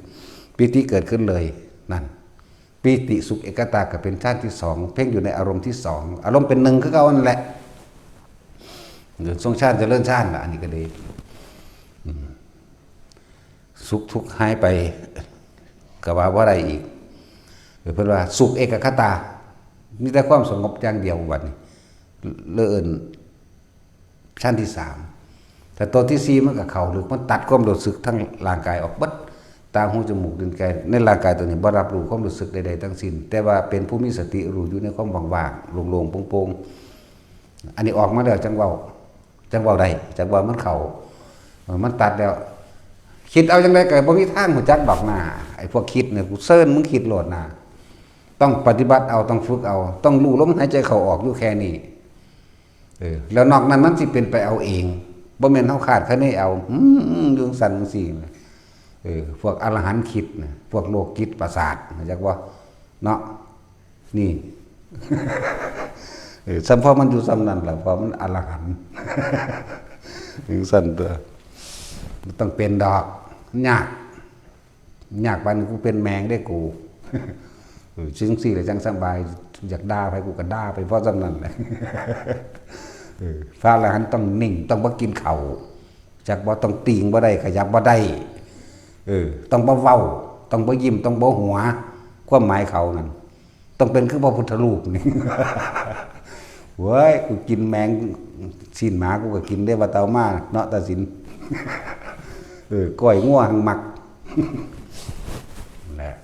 ปีติเกิดขึ้นเลย นั่น ปีติสุขเอกคตาก็เป็นฌานที่สอง เพ่งอยู่ในอารมณ์ที่สอง อารมณ์เป็นหนึ่งคือเก่านั่นแหละ เดินทรงฌานเจริญฌานล่ะ อันนี้ก็ดี อืม สุขทุกข์หายไป ก็ว่าบ่ได้อีก เพิ่นว่าสุขเอกคตา มีแต่ความสงบอย่างเดียวบัดนี้ เลยเอิ้นฌานที่สาม แต่ตัวที่สี่มันก็เข้าลึก มันตัดความรู้สึกทั้งร่างกายออกเบิด ตา หู จมูก ลิ้น กาย ในร่างกายตัวนี้บ่รับรู้ความรู้สึกใดๆทั้งสิ้น แต่ว่าเป็นผู้มีสติรู้อยู่ในความว่างๆ โล่งๆ โปร่งๆ อันนี้ออกมาแล้วจั่งเว้า จั่งเว้าได้ จั่งว่ามันเข้า เออ มันตัดแล้ว คิดเอาจั่งใดก็บ่มีทางรู้จักดอกนา ไอ้พวกคิดเนี่ย กูเชิญมึงคิดโลดนา ต้องปฏิบัติเอา ต้องฝึกเอา ต้องรู้ลมหายใจเข้าออกอยู่แค่นี้ เออ แล้วนอกนั้นมันสิเป็นไปเอาเอง บ่แม่นเฮาคาดคะเนเอา อืม อยู่จั่งซั่นจั่งซี้นะ เออ พวกอรหันต์คิดนะ พวกโรคจิตประสาท รู้จักบ่ เนาะ นี่ เออ ส่ำพอมันอยู่ส่ำนั้นล่ะ เพราะมันอรหันต์ จั่งซั่นตั๊ว บ่ต้องเป็นดอก ยาก ยากปานกูเป็นแมงเด้กู เออ จั่งซี้แหละจั่งสบาย อยากด่าไผกูก็ด่าไปเพราะส่ำนั้นแหละ เออ พระอรหันต์ต้องนิ่ง ต้องบ่กินข้าว จักบ่ ต้องติ่งบ่ได้ ขยับบ่ได้ เออ ต้องบ่เว้า ต้องบ่ยิ้ม ต้องบ่หัว ความหมายเขานั่น ต้องเป็นคือพระพุทธรูปนี่ เว้ย กูกินแมงซี้นหมากูก็กินเด้ ว่าเต่ามาเนาะ ตาสิน เออ ก้อยงัวหังมัก แหละ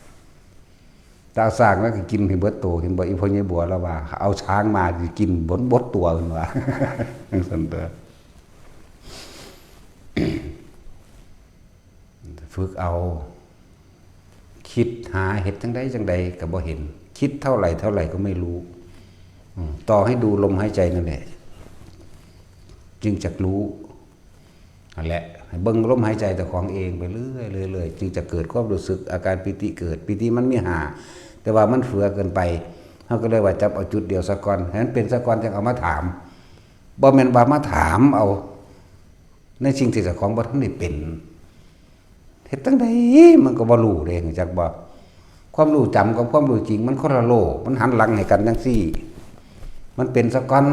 ตาสร้างแล้วก็กินให้เบิดโต เห็นบ่ อีพ่อใหญ่บัวแล้วว่า เอาช้างมาสิกินเบิด เบิดตัว เพิ่นว่า จั่งซั่นเด้อ ฝึกเอา คิดหาเฮ็ดจั่งใดจั่งใดก็บ่เห็น คิดเท่าไหร่เท่าไหร่ก็ไม่รู้ อืม ต่อให้ดูลมหายใจนั่นแหละ จึงจักรู้ นั่นแหละ ให้เบิ่งลมหายใจเจ้าของเองไปเรื่อยๆ เรื่อยๆ จึงจะเกิดความรู้สึก อาการปีติเกิด ปีติมันมีห้า แต่ว่ามันเฟือเกินไป เฮาก็เลยว่าจับเอาจุดเดียวซะก่อน ให้มันเป็นซะก่อน จั่งเอามาถาม บ่แม่นว่ามาถามเอา ในสิ่งที่เจ้าของบ่ทันได้เป็น เฮ็ดจั่งใดมันก็บ่รู้เด้ รู้จักบ่ ความรู้จำกับความรู้จริงมันคนละโลก มันหันหลังให้กันจั่งซี้ มันเป็นซะก่อน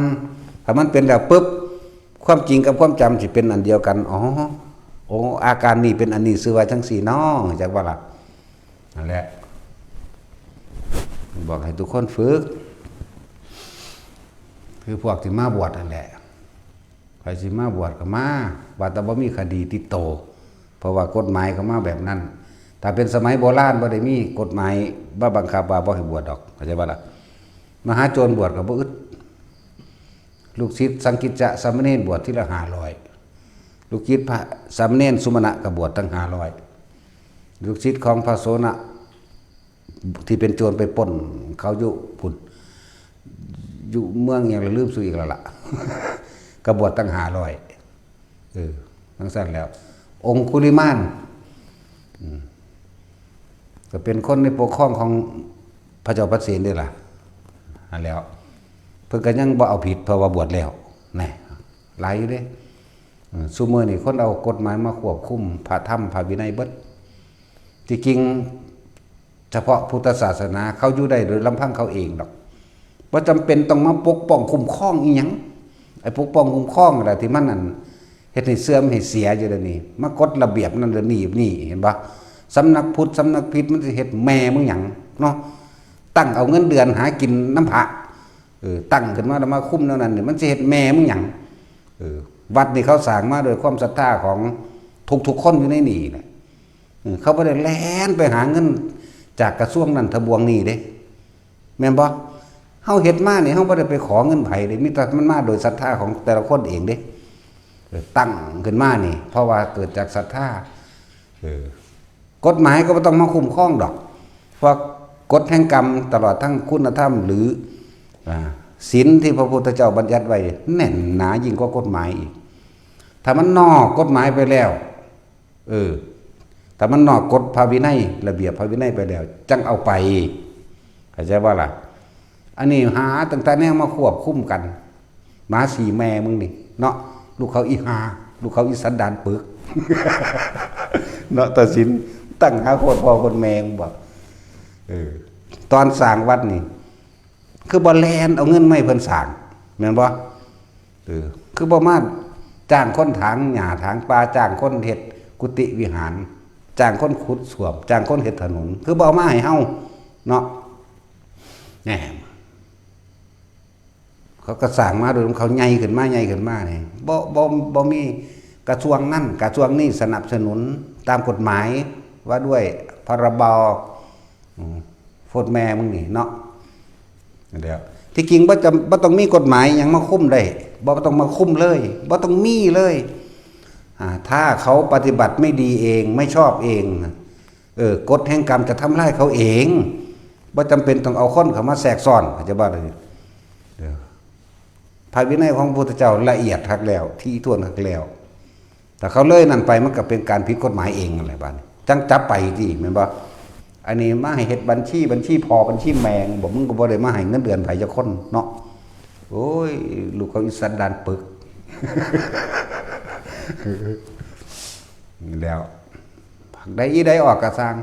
ถ้ามันเป็นแล้วปึ๊บ ความจริงกับความจำสิเป็นอันเดียวกัน อ๋อ โอ้ อาการนี้เป็นอันนี้ ชื่อว่าจั่งซี้น้อ รู้จักบ่ล่ะ นั่นแหละ บอกให้ทุกคนฝึก คือพวกที่มาบวชนั่นแหละ ใครสิมาบวชก็มา ว่าแต่บ่มีคดีติดโต เพราะว่ากฎหมายเขามาแบบนั้น ถ้าเป็นสมัยโบราณบ่ได้มีกฎหมายมาบังคับว่าบ่ให้บวชดอก เข้าใจบ่ล่ะ มหาโจรบวชก็บ่อึด ลูกศิษย์สังกิจจะสามเณรบวชทีละห้าร้อย ลูกศิษย์พระสามเณรสุมาณะก็บวชตั้งห้าร้อย ลูกศิษย์ของพระโสณะ ที่เป็นโจรไปปล้นเขาอยู่พุ้น อยู่เมืองหยังละลืมชื่ออีกแล้วล่ะ ก็บวชตั้งห้าร้อย เออ จั่งซั้นแล้ว องคุลิมาน อืม ก็เป็นคนในปกครองของพระเจ้าปเสนเด้ล่ะ อันแล้ว เพิ่นก็ยังบ่เอาผิดเพราะว่าบวชแล้ว แหน่ หลายอยู่เด้ อืม ซุมื้อนี้คนเอากฎหมายมาควบคุมพระธรรมพระวินัยเบิด ที่จริง เฉพาะพุทธศาสนาเขาอยู่ได้โดยลำพังเขาเองดอก บ่จำเป็นต้องมาปกป้องคุ้มครองอีหยัง ไอ้ปกป้องคุ้มครองนั่นแหละที่มันนั่นเฮ็ดให้เสื่อมให้เสียอยู่เดี๋ยวนี้ มากฎระเบียบนั่นเดี๋ยวนี้นี่ เห็นบ่ สำนักพุทธสำนักผิดมันสิเฮ็ดแม่มึงหยังเนาะ ตั้งเอาเงินเดือนหากินนำพระ เออ ตั้งขึ้นมาแล้วมาคุมแนวนั้นนี่ มันสิเฮ็ดแม่มึงหยัง เออ วัดนี่เขาสร้างมาโดยความศรัทธาของทุกๆคนอยู่ในนี่แหละ เออ เขาบ่ได้แล่นไปหาเงินจากกระทรวงนั้นทะบวงนี่เด้ แม่นบ่ เฮาเฮ็ดมานี่ เฮาบ่ได้ไปขอเงินไผเด้ มีแต่มันมาโดยศรัทธาของแต่ละคนเองเด้ เออ ตั้งขึ้นมานี่ เพราะว่าเกิดจากศรัทธา เออ กฎหมายก็บ่ต้องมาคุ้มครองดอก เพราะกฎแห่งกรรมตลอดทั้งคุณธรรมหรือ อ่า ศีลที่พระพุทธเจ้าบัญญัติไว้แน่นหนายิ่งกว่ากฎหมายอีก ถ้ามันนอกกฎหมายไปแล้ว เออ ถ้ามันนอกกฎพระวินัย ระเบียบพระวินัยไปแล้ว จั่งเอาไป เข้าใจบ่ล่ะ อันนี้หาตั้งแต่แนวมาควบคุมกัน หมาสี่แม่มึงนี่ เนาะ ลูกเขาอีหา ลูกเขาอีสันดานปึก เนาะ ตัดสิน ตั้งหาโคตรพ่อโคตรแม่มึงบ่ เออ ตอนสร้างวัดนี่ คือบ่แล่นเอาเงินมาให้เพิ่นสร้าง แม่นบ่ เออ คือบ่มาจ้างคนถางหญ้าถางป่า จ้างคนเฮ็ดกุฏิวิหาร จ้างคนขุดส้วม จ้างคนเฮ็ดถนน คือบ่เอามาให้เฮาเนาะ แหม เขาก็สร้างมาโดยของเขา ใหญ่ขึ้นมา ใหญ่ขึ้นมานี่ บ่ บ่ บ่มีกระทรวงนั่นกระทรวงนี่สนับสนุนตามกฎหมายว่าด้วย พรบ อืม โพดแม่มึงนี่เนาะ เดี๋ยว ที่จริงบ่จำ บ่ต้องมีกฎหมายหยังมาคุมได้ บ่ต้องมาคุมเลย บ่ต้องมีเลย อ่า ถ้าเขาปฏิบัติไม่ดีเอง ไม่ชอบเองนะ เออ กฎแห่งกรรมจะทำลายเขาเอง บ่จำเป็นต้องเอาคนเข้ามาแทรกซ้อน เข้าใจบ่ล่ะนี่ เดี๋ยว พระวินัยของพระพุทธเจ้าละเอียดคักแล้ว ถี่ถ้วนคักแล้ว ถ้าเขาเลยนั่นไปมันก็เป็นการผิดกฎหมายเองนั่นแหละบัดนี้ จั่งจับไปติ แม่นบ่ อันนี้มาให้เฮ็ดบัญชี บัญชีพ่อ บัญชีแม่ บ่ มึงก็บ่ได้มาให้เงินเดือนไผจักคนเนาะ โอ้ย ลูกเขาอีสันดานปึก แล้ว ผักใดอีใดออกกะซ่าง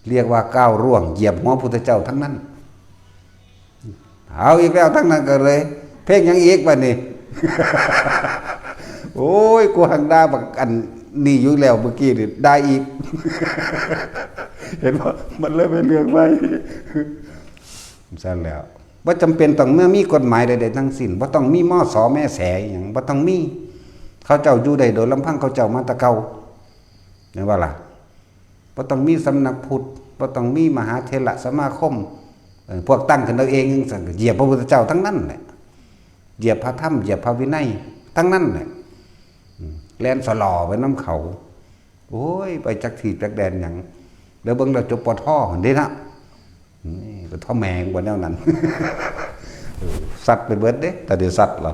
เรียกว่าก้าวร่วงเหยียบหัวพุทธเจ้าทั้งนั้น เอาอีกแล้วทั้งนั้นก็เลย เพลงหยังอีกบัดนี้ โอ้ย กูหังด่าบักอันนี่อยู่แล้วเมื่อกี้นี่ ด่าอีก เห็นบ่ มันเลยเป็นเรื่องใหม่ ซั่นแล้ว บ่จำเป็นต้องมามีกฎหมายใดๆทั้งสิ้น บ่ต้องมี มส แม่แสอิหยัง บ่ต้องมี เขาเจ้าอยู่ได้โดยลำพังเขาเจ้ามาแต่เก่า แม่นบ่ล่ะ บ่ต้องมีสำนักพุทธ บ่ต้องมีมหาเถรสมาคม เอ่อ พวกตั้งขึ้นเอาเองจั่งซั้น ก็เหยียบพระพุทธเจ้าทั้งนั้นแหละ เหยียบพระธรรม เหยียบพระวินัยทั้งนั้นแหละ อืม แล่นสลอไปนำเขา โอ้ย ไปจักที่จักแดนหยัง แล้วเบิ่งแล้วจบ ปท หั่นเด้นะ นี่ก็ท่อแมงบ่แนวนั้น เออ สัตว์ไปเบิดเด้ แต่เดี๋ยวสัตว์เหรอ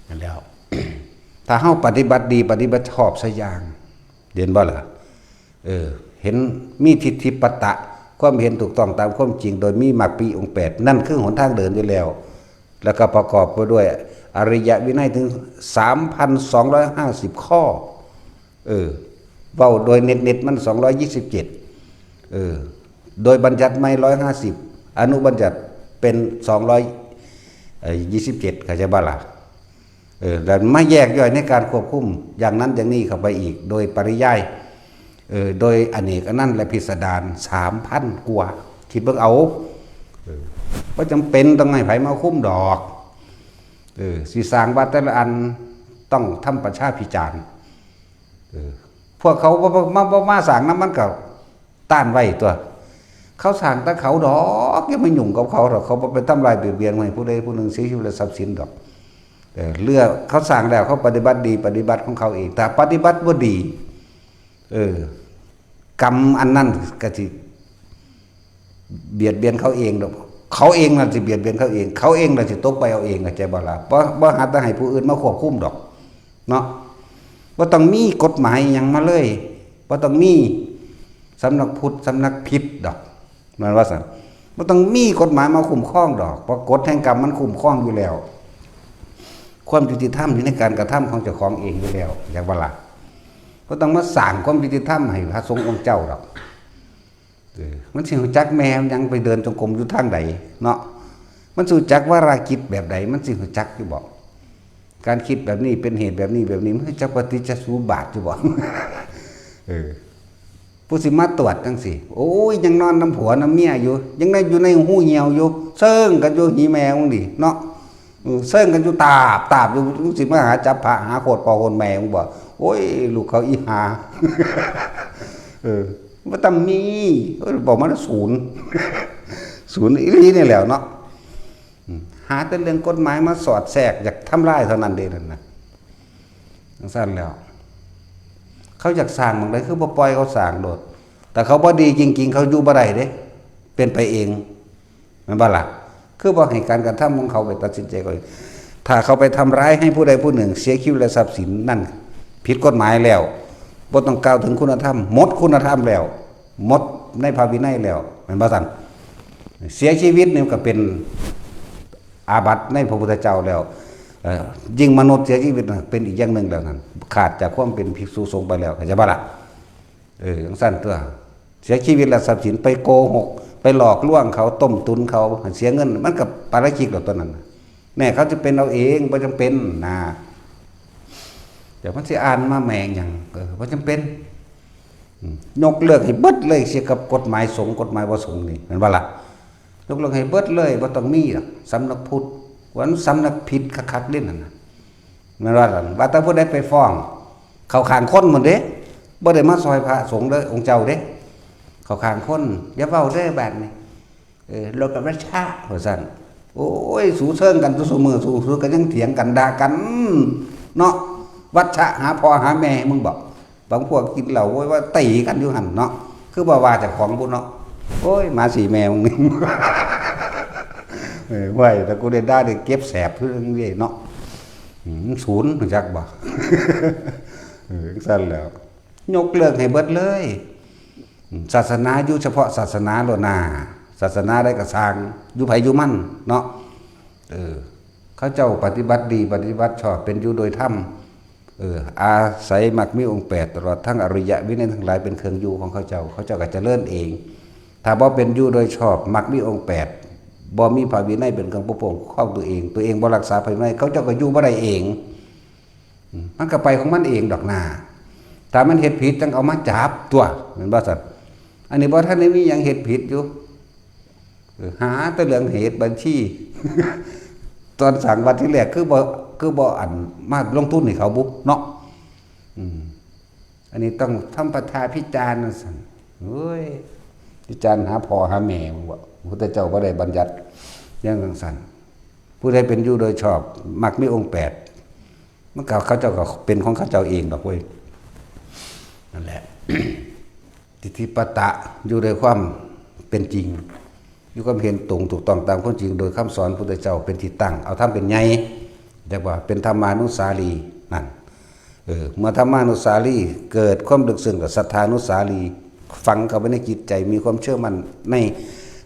นั่นแล้ว ถ้าเฮาปฏิบัติดี ปฏิบัติชอบซะอย่าง เห็นบ่ล่ะ เออ เห็นมีทิฏฐิปตะ ความเห็นถูกต้องตามความจริง โดยมีมรรคมีองค์แปด นั่นคือหนทางเดินอยู่แล้ว แล้วก็ประกอบไปด้วยอริยวินัยถึง สามพันสองร้อยห้าสิบ ข้อ เออ เว้าโดยเน็ตๆมัน สองร้อยยี่สิบเจ็ด เออ โดยบัญญัติใหม่ ร้อยห้าสิบ อนุบัญญัติเป็น สองร้อย เอ่อ ยี่สิบเจ็ด เข้าใจบ่ล่ะ เออ แล้วมาแยกย่อยในการควบคุมอย่างนั้นอย่างนี้เข้าไปอีก โดยปริยาย เออ โดยอเนกอนันต์และพิสดาร สามพัน กว่า คิดเบิ่งเอา เออ บ่จำเป็นต้องให้ไผมาคุมดอก เออ สิสร้างวัดแต่ละอันต้องทำประชาพิจารณ์ เออ พวกเขาบ่บ่มาบ่มาสร้างนำมันก็ต้านไว้ตั๊ว เขาสร้างแต่เขาดอก อย่ามายุ่งกับเขาดอก เขาบ่ไปทำลายเบียดเบียนให้ผู้ใดผู้หนึ่งเสียชีวิตและทรัพย์สินดอก เออ เรื่องเขาสร้างแล้วเขาปฏิบัติดีปฏิบัติของเขาเอง ถ้าปฏิบัติบ่ดี เออ กรรมอันนั้นก็สิเบียดเบียนเขาเองดอก เขาเองนั่นสิเบียดเบียนเขาเอง เขาเองนั่นสิตกไปเอาเอง เข้าใจบ่ล่ะ บ่ บ่หาแต่ให้ผู้อื่นมาควบคุมดอก เนาะ บ่ต้องมีกฎหมายหยังมาเลย บ่ต้องมีสำนักพุทธสำนักผิดดอก แม่นว่าซั่น บ่ต้องมีกฎหมายมาคุ้มครองดอก เพราะกฎแห่งกรรมมันคุ้มครองอยู่แล้ว ความยุติธรรมอยู่ในการกระทำของเจ้าของเองอยู่แล้ว เข้าใจบ่ล่ะ บ่ต้องมาสร้างความยุติธรรมให้พระสงฆ์องค์เจ้าดอก เออ มันสิรู้จักแม่มันหยังไปเดินจงกรมอยู่ทางใดเนาะ มันสิรู้จักวาระจิตแบบใด มันสิรู้จักอยู่บ่ การคิดแบบนี้เป็นเหตุแบบนี้แบบนี้ มันรู้จักปฏิจจสมุปบาทอยู่บ่ เออ ผู้สิมาตรวจจังซี่ โอ้ย ยังนอนนำผัวนำเมียอยู่ ยังได้อยู่ในหูเหี่ยวอยู่ เซิงกันอยู่หีแม่มึงนี่เนาะ เออ เซิงกันอยู่ตาบตาบอยู่ มึงสิมาหาจับพระหาโคตรพ่อโคตรแม่มึงบ่ โอ้ย ลูกเขาอีหา เออ บ่ต้องมี เออ บอกมาแล้วศูนย์ ศูนย์อีหลีนี่แหละเนาะ อืม หาแต่เรื่องกฎหมายมาสอดแทรก อยากทำลายเท่านั้นเด้นั่นน่ะ จังซั่นแล้ว เขาอยากสร้างหม่องใดคือบ่ปล่อยเขาสร้างโลด แต่เขาบ่ดีจริงๆ เขาอยู่บ่ได้เด้ เป็นไปเอง แม่นบ่ล่ะ คือบ่ให้การกระทำของเขาไปตัดสินใจเขาเอง ถ้าเขาไปทำร้ายให้ผู้ใดผู้หนึ่งเสียชีวิตและทรัพย์สิน นั่นผิดกฎหมายแล้ว บ่ต้องกล่าวถึงคุณธรรม หมดคุณธรรมแล้ว หมดในพระวินัยแล้ว แม่นบ่ซั่น เสียชีวิตนี่ก็เป็นอาบัติในพระพุทธเจ้าแล้ว เอ่อ ยิ่งมนุษย์เสียชีวิตน่ะเป็นอีกอย่างหนึ่งแล้วนั่น ขาดจากความเป็นภิกษุสงฆ์ไปแล้ว เข้าใจบ่ล่ะ เออ จังซั่นตั๊ว เสียชีวิตแล้วทรัพย์สินไปโกหก ไปหลอกลวงเขา ต้มตุนเขา เสียเงิน มันก็ปาราชิกแล้วตัวนั้นน่ะ แน่เขาจะเป็นเอาเอง บ่จำเป็นนะ แต่มันสิอ่านมาแม่งหยัง เออ บ่จำเป็น อืม ยกเลิกให้เบิดเลยเสียกับกฎหมายสงฆ์ กฎหมายบ่สงฆ์นี่ แม่นบ่ล่ะ ยกเลิกให้เบิดเลย บ่ต้องมีดอก สำนักพุทธ ว่ามันสำนักผิดคักๆเด้นั่นน่ะ แม่นว่าล่ะ ว่าแต่ผู้ใดไปฟ้อง เข้าข้างคนหมดเด้ บ่ได้มาซอยพระสงฆ์เด้อ องค์เจ้าเด้ เข้าข้างคน อย่าเว้าเด้อบัดนี้ เออ โลกวัชชะ ว่าซั่น โอ้ย สูเซิงกันซุมื้อ สู สูกันยังเถียงกันด่ากัน เนาะ วัชชะหาพ่อหาแม่มึงบอก บางพวกกินเหล้าโว้ยว่าตีกันอยู่หั่นเนาะ คือบ่ว่าเจ้าของบุเนาะ โอ้ย หมาสีแม่มึงนี่ เออ ไว้ แต่กูได้ด่าได้เก็บแสบคือเรื่องนี้เนาะ อืม ศูนย์ รู้จักบ่ เออ จั่งซั่นแหล้ว ยกเลิกให้เบิดเลย อืม ศาสนาอยู่เฉพาะศาสนาโลดนา ศาสนาใดก็ซ่าง อยู่ไผอยู่มันเนาะ เออ เขาเจ้าปฏิบัติดี ปฏิบัติชอบ เป็นอยู่โดยธรรม เออ อาศัยมรรคมีองค์แปด ตลอดทั้งอริยวินัยทั้งหลายเป็นเครื่องอยู่ของเขาเจ้า เขาเจ้าก็เจริญเอง ถ้าบ่เป็นอยู่โดยชอบ มรรคมีองค์แปด บ่มีพระวินัยเป็นเครื่องปกป้องคุ้มครองตัวเอง ตัวเองบ่รักษาพระวินัย เขาเจ้าก็อยู่บ่ได้เอง อืม มันก็ไปของมันเองดอกนา ถ้ามันเฮ็ดผิดจั่งเอามาจับตั๊ว แม่นบ่ซั่น อันนี้บ่ทันได้มีหยังเฮ็ดผิดอยู่ เออ หาแต่เรื่องเหตุบัญชี ตอนสร้างวัดที่แรกคือบ่ คือบ่อันมาลงทุนให้เขาบุเนาะ อืม อันนี้ต้องทำปฐาพิจารณ์ว่าซั่น เฮ้ย พิจารณ์หาพ่อหาแม่มึงบ่ พระพุทธเจ้าบ่ได้บัญญัติอย่างจั่งซั่น ผู้ใดเป็นอยู่โดยชอบ มรรคมีองค์แปด มันก็เขาเจ้าก็เป็นของเขาเจ้าเองดอกเว้ย นั่นแหละ ทิฏฐิปตะ อยู่โดยความเป็นจริง มีความเห็นตรงถูกต้องตามความจริง โดยคำสอนพุทธเจ้าเป็นที่ตั้ง เอาธรรมเป็นใหญ่ เรียกว่าเป็นธรรมานุสาลีนั่น เออ เมื่อธรรมานุสาลีเกิดความลึกซึ้งกับศรัทธานุสาลี ฝังเข้าไปในจิตใจ มีความเชื่อมั่นใน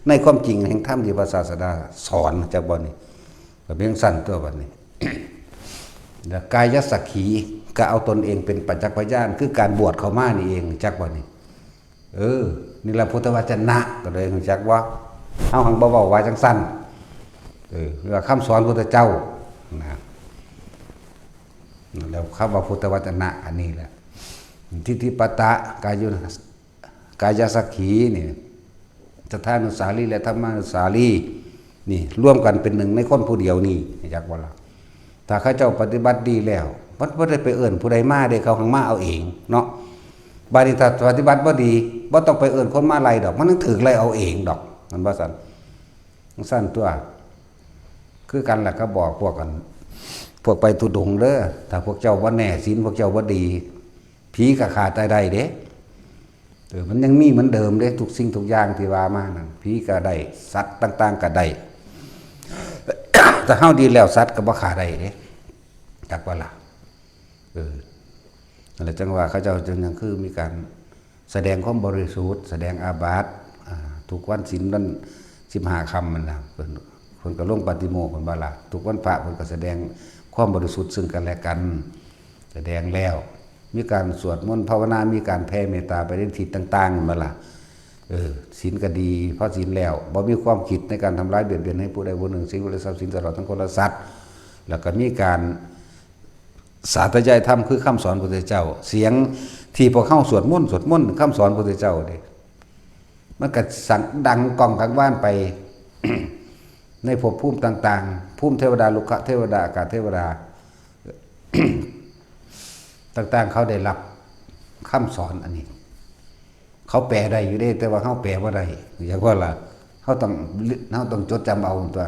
ในความจริงแห่งธรรมที่พระศาสดาสอน จักบ่นี่ ก็เพียงสั้นตั๊วบัดนี้ แล้วกายสักขี ก็เอาตนเองเป็นประจักษ์พยาน คือการบวชเข้ามานี่เอง จักบ่นี่ เออ นี่แหละพุทธวจนะ ก็เลยรู้จักว่า เฮาหังบ่เว้าว่าจั่งซั่น เออ เรียกว่าคำสอนพุทธเจ้า นะ แล้วคำว่าพุทธวจนะอันนี้แหละ ทิฏฐิปตะ กายุ กายสักขีนี่ ศรัทธานุสาลีและธรรมานุสาลี นี่ รวมกันเป็นหนึ่งในคนผู้เดียวนี่ จักบ่ล่ะ ถ้าเขาเจ้าปฏิบัติดีแล้ว มันบ่ได้ไปเอิ้นผู้ใดมาเด้ เขาหังมาเอาเองเนาะ บาดนี้ถ้าปฏิบัติบ่ดี บ่ต้องไปเอิ้นคนมาไล่ดอก มันต้องถืกไล่เอาเองดอก มันว่าซั่น จั่งซั่นตัว คือกันล่ะ ก็บอกพวกกัน พวกไปธุดงค์เด้อ ถ้าพวกเจ้าบ่แน่ศีล พวกเจ้าบ่ดี ผีก็ฆ่าตายได้เด้ เออ มันยังมีเหมือนเดิมเด้ ทุกสิ่งทุกอย่างที่ว่ามานั่น ผีก็ได้ สัตว์ต่างๆก็ได้ แต่เฮาดีแล้ว สัตว์ก็บ่ฆ่าได้เด้ จักว่าล่ะ เออ นั่นแหละจั่งว่าเขาเจ้าจั่งยังคือมีการแสดงความบริสุทธิ์ แสดงอาบัติ อ่า ทุกวันศีลนั่น สิบห้าค่ำนั่นน่ะ เพิ่น เพิ่นก็ลงปาฏิโมกข์ เพิ่นว่าล่ะ ทุกวันพระเพิ่นก็แสดงความบริสุทธิ์ซึ่งกันและกัน แสดงแล้ว มีการสวดมนต์ภาวนา มีการแผ่เมตตาไปในทิศต่างๆ นั่นล่ะ เออ ศีลก็ดี พอศีลแล้ว บ่มีความคิดในการทำร้ายเบียดเบียนให้ผู้ใดผู้หนึ่ง สิ่งหรือทรัพย์สิน ตลอดทั้งคนและสัตว์ แล้วก็มีการสาธยายธรรม คือคำสอนพระพุทธเจ้า เสียงที่พวกเฮาสวดมนต์ สวดมนต์ คำสอนพระพุทธเจ้าเด้ มันก็สั่งดังก้องกังวานไป ในภพภูมิต่างๆ ภูมิเทวดา ลุกขเทวดา อากาศเทวดา ต่างๆ เขาได้รับคำสอนอันนี้ เขาแปลได้อยู่เด้ แต่ว่าเฮาแปลบ่ได้ อยากว่าล่ะ เฮาต้อง เฮาต้องจดจำเอาตัว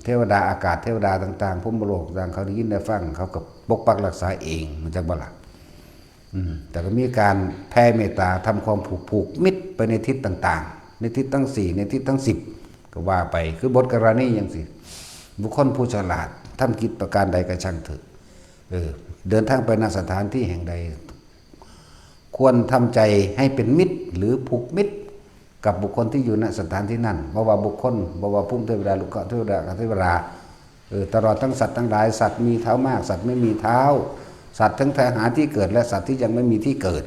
เทวดาอากาศ เทวดาต่างๆ พรหมโลกต่างๆ เขาได้ยินได้ฟัง เขาก็ปกปักรักษาเอง มันจักบ่ล่ะ อืม แต่ก็มีการแผ่เมตตา ทำความผูก ผูกมิตรไปในทิศต่างๆ ในทิศทั้งสี่ ในทิศทั้งสิบ ก็ว่าไป คือบทกรณีจั่งซี้ บุคคลผู้ฉลาด ทำกิจประการใดก็ช่างเถอะ เออ เดินทางไปณสถานที่แห่งใด ควรทำใจให้เป็นมิตรหรือผูกมิตรกับบุคคลที่อยู่ณสถานที่นั่น บ่ว่าบุคคล บ่ว่าภูมิเทวดา ลุกขเทวดา อากาศเทวดา เออ ตลอดทั้งสัตว์ทั้งหลาย สัตว์มีเท้ามาก สัตว์ไม่มีเท้า สัตว์ทั้งหาที่เกิด และสัตว์ที่ยังไม่มีที่เกิด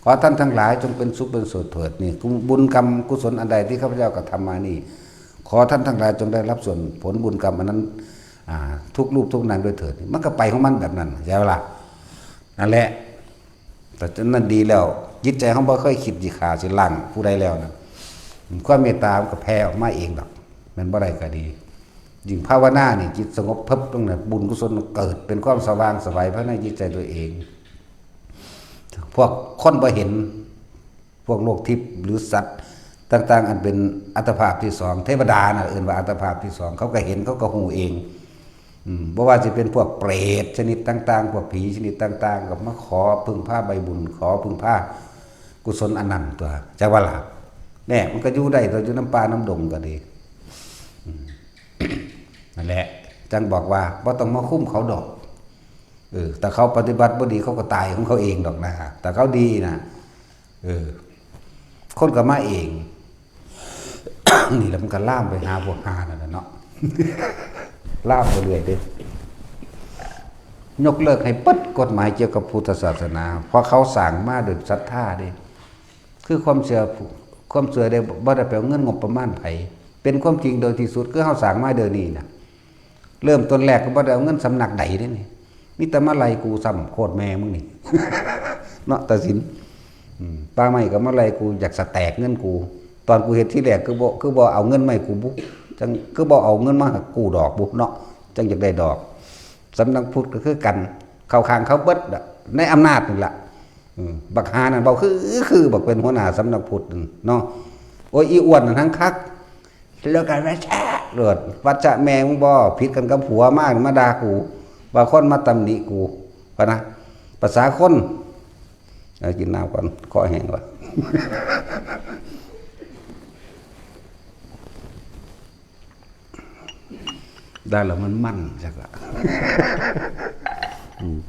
ขอท่านทั้งหลายจงเป็นสุขเป็นสุขเถิด นี่ บุญกรรมกุศลอันใดที่ข้าพเจ้ากระทำมานี่ ขอท่านทั้งหลายจงได้รับส่วนผลบุญกรรมอันนั้น อ่า ทุกรูปทุกนามด้วยเถิด มันก็ไปของมันแบบนั้น ใช่ไหมล่ะ นั่นแหละ แต่จนนั้นดีแล้ว จิตใจเฮาบ่เคยคิดสิฆ่าสิล้างผู้ใดแล้วนะ ความเมตตามันก็แผ่ออกมาเองดอก แม่นบ่ได้ก็ดี ยิ่งภาวนานี่ จิตสงบเพิบตรงนั้น บุญกุศลมันเกิด เป็นความสว่างไสวภายในจิตใจตัวเอง พวกคนบ่เห็น พวกโลกทิพย์หรือสัตว์ต่างๆ อันเป็นอัตภาพที่สอง เทวดาน่ะเอิ้นว่าอัตภาพที่สอง เขาก็เห็น เขาก็ฮู้เอง อืม บ่ว่าสิเป็นพวกเปรตชนิดต่างๆ พวกผีชนิดต่างๆ ก็มาขอพึ่งพาใบบุญ ขอพึ่งพากุศลอันนั้นตัว จักว่าล่ะ แน่ มันก็อยู่ได้ตัว อยู่นำป่านำดงก็ดี อืม นั่นแหละ จั่งบอกว่าบ่ต้องมาคุมเขาดอก เออ แต่เขาปฏิบัติบ่ดี เขาก็ตายของเขาเองดอกนะ แต่เขาดีน่ะ เออ คนก็มาเอง นี่แหละมันก็ลามไปหาพวกห่านั่นแหละเนาะ ลามไปเรื่อยเด้ ยกเลิกให้เบิดกฎหมายเกี่ยวกับพุทธศาสนา เพราะเขาสร้างมาโดยศรัทธาเด้ คือความเชื่อ ความเชื่อเด้ บ่ได้ไปเอาเงินงบประมาณไผ เป็นความจริงโดยที่สุด คือเฮาสร้างมาเดี๋ยวนี้น่ะ เริ่มต้นแรกก็บ่ได้เอาเงินสำนักใดเด้นี่ มีแต่มาไล่กูซ้ำ โคตรแม่มึงนี่ เนาะ ตาสิน อืม ป่าไม้ก็มาไล่กู อยากสแต็กเงินกู ตอนกูเฮ็ดทีแรกคือบ่ คือบ่เอาเงินมาให้กูบุ จั่ง คือบ่เอาเงินมาให้กูดอกบุเนาะ จั่งอยากได้ดอก สำนักพุทธก็คือกัน เข้าข้างเขาเบิดอะ ในอำนาจนี่ล่ะ อืม บักห่านั่นเว้าคือ คือบักเป็นหัวหน้าสำนักพุทธนั่นเนาะ โอ้ย อีอ้วนนั่นทั้งคัก แล้วกันว่าแช่โลด วัชชะแม่มึงบ่ ผิดกันกับผัวมา มาด่ากู ว่าคนมาตำหนิกู พะนะ ภาษาคน เอากินน้ำก่อน คอแห้งว่ะ ได้แล้วมันมันจักละ อืม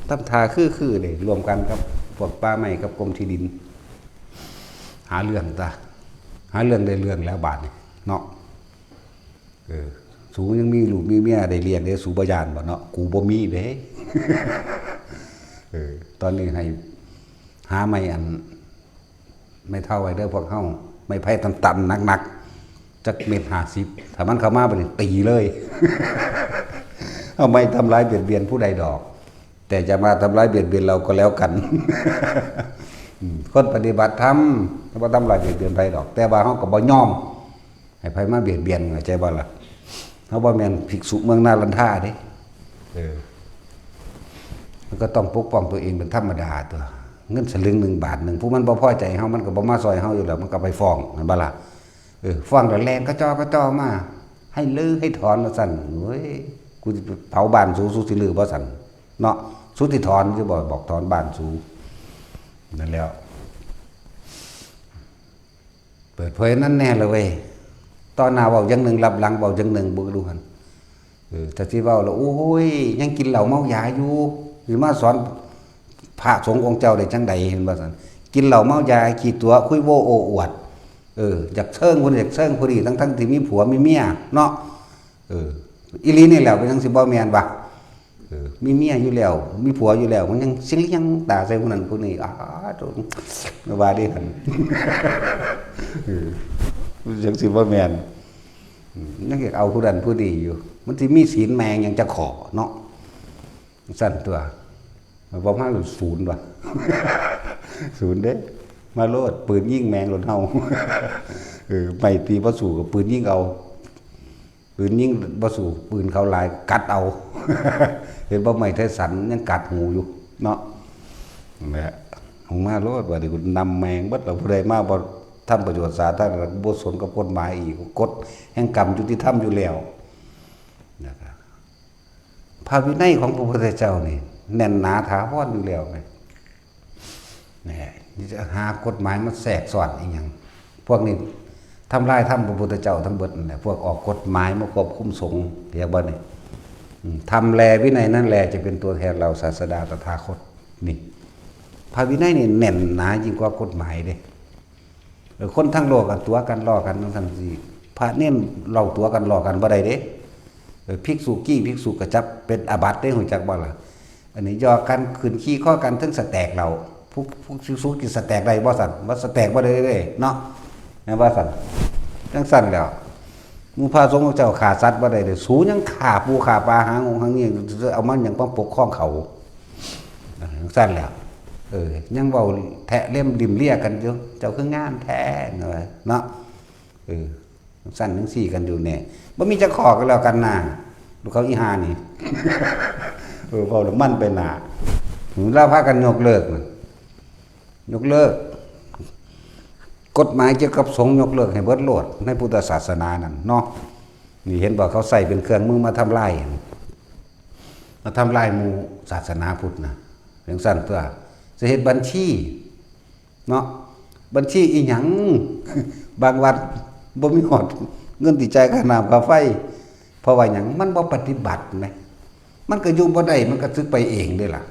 ทำท่าคือๆ เลย รวมกันกับพวกป่าไม้กับกรมที่ดิน หาเรื่องตา หาเรื่องได้เรื่องแล้วบาดนี้ เนาะ เออ สูยังมีลูกมีเมียได้เลี้ยงเด้ สูบ่ย้านบ่เนาะ กูบ่มีเด้ เออ ตอนนี้ให้หาไม้อัน ไม้เท้าไว้เด้อพวกเฮา ไม้ไผ่ต่ำๆ หนักๆ จักเม็ดห้าสิบ ถ้ามันเข้ามาบัดนี้ตีเลย เอาไม้ทำร้ายเบียดเบียนผู้ใดดอก แต่จะมาทำร้ายเบียดเบียนเราก็แล้วกัน อืม คนปฏิบัติธรรมบ่ทำร้ายเบียดเบียนไผดอก แต่ว่าเฮาก็บ่ยอมให้ไผมาเบียดเบียน เข้าใจบ่ล่ะ เฮาบ่แม่นภิกษุเมืองนาลันทาเด้ เออ ก็ต้องปกป้องตัวเองเป็นธรรมดาตัว เงินสลึงหนึ่งบาทหนึ่ง ผู้มันบ่พอใจเฮา มันก็บ่มาซอยเฮาอยู่แล้ว มันก็ไปฟ้อง แม่นบ่ล่ะ? เออ ฟ้องแล้วแล่นกระจอกกระจอมา ให้รื้อให้ถอนว่าซั่น โอ้ย กูสิเผาบ้านสู สูสิรื้อบ่ซั่น เนาะ สูสิถอนอยู่บ่ บอกถอนบ้านสู นั่นแหล้ว เปิดเผยนั่นแน่เลยเว้ย ต่อหน้าเว้าอย่างหนึ่ง ลับหลังเว้าอย่างหนึ่ง เบิ่งดูหั่น เออ ถ้าสิเว้าแล้ว โอ้ย ยังกินเหล้าเมายาอยู่ สิมาสอนพระสงฆ์องค์เจ้าได้จั่งใด เห็นบ่ซั่น กินเหล้าเมายา ขี้ตั๋ว คุยโว้โอ้อวด เออ อยากเซิงผู้นั้น อยากเซิงผู้นี้ ทั้งๆที่มีผัวมีเมียเนาะ เออ อีหลีนี่แหละ เป็นจั่งสิบ่แม่นวะ เออ มีเมียอยู่แล้ว มีผัวอยู่แล้ว มันยังสิเลี้ยงตาใส่ผู้นั้นผู้นี้ อ้า โถ่ ว่าเด้หั่น เออ จั่งสิบ่แม่น อืม ยังอยากเอาผู้นั้นผู้นี้อยู่ มันสิมีศีลแม่งหยังจักข้อเนาะ ซั่นตัว มันบ่มาหลุดศูนย์ว่ะ ศูนย์เด้ มาโลด ปืนยิงแม่งโลดเฮา เออ ไม้ตีบ่สู้ก็ปืนยิงเอา ปืนยิงบ่สู้ ปืนเขาหลาย กัดเอา เห็นบ่ ไม้ไทสันยังกัดหูอยู่เนาะ นั่นแหละ หงมาโลด บัดนี้กูนำแม่งเบิดแล้ว ผู้ใดมาบ่ทำประโยชน์สาธารณะ บ่สนกับกฎหมายอีก กฎแห่งกรรมยุติธรรมอยู่แล้ว นะครับ พระวินัยของพระพุทธเจ้านี่แน่นหนาถาวรอยู่แล้วไง นี่ นี่จะหากฎหมายมาแทรกซ้อนอีหยัง พวกนี้ทำลายธรรมพระพุทธเจ้าทั้งเบิดนั่นแหละ พวกออกกฎหมายมาควบคุมสงฆ์ เรียกว่านี่ อืม ธรรมแลวินัยนั่นแลจะเป็นตัวแทนเราศาสดาตถาคต นี่ พระวินัยนี่แน่นหนายิ่งกว่ากฎหมายเด้ เออ คนทั้งโลกอะตั๋วกันล้อกันจั่งซั่นสิ พระเณรเล่าตั๋วกันล้อกันบ่ได้เด้ เออ ภิกษุกี้ภิกษุก็จับเป็นอาบัติเด้ ฮู้จักบ่ล่ะ อันนี้หยอกกันขึ้นขี้คอกันถึงสแต็กเหล้า ผู้ ผู้ภิกษุกินสแต็กได้บ่ซั่น บ่สแต็กบ่ได้เด้เนาะ แม่นบ่ซั่น จั่งซั่นแล้ว หมู่พระสงฆ์เจ้าฆ่าสัตว์บ่ได้เด้ สูยังฆ่าปูฆ่าปลาหาองค์หาเงี้ย เอามันหยังมาปกครองเขา จั่งซั่นแล้ว เออ ยังเว้าแทะเล็มริมเลียกันอยู่ เจ้าคืองามแท้ เนาะ เออ จั่งซั่นจั่งซี้กันอยู่แน่ บ่มีจักข้อก็แล้วกันนะ ลูกเขาอีห่านี่ เออ เว้าแล้วมันไปหน้า ลาวพากันยกเลิกนะ ยกเลิก กฎหมายเกี่ยวกับสงฆ์ยกเลิกให้เบิดโลด ในพุทธศาสนานั่นเนาะ นี่เห็นบ่ เขาใช้เป็นเครื่องมือมาทำลาย มาทำลายหมู่ศาสนาพุทธนะ จั่งซั่นตัว สิเฮ็ดบัญชี เนาะ บัญชีอีหยัง บางวัดบ่มีฮอดเงินสิจ่ายค่าน้ำค่าไฟ เพราะว่าหยัง มันบ่ปฏิบัติแหม มันก็อยู่บ่ได้ มันก็สึกไปเองเด้ล่ะ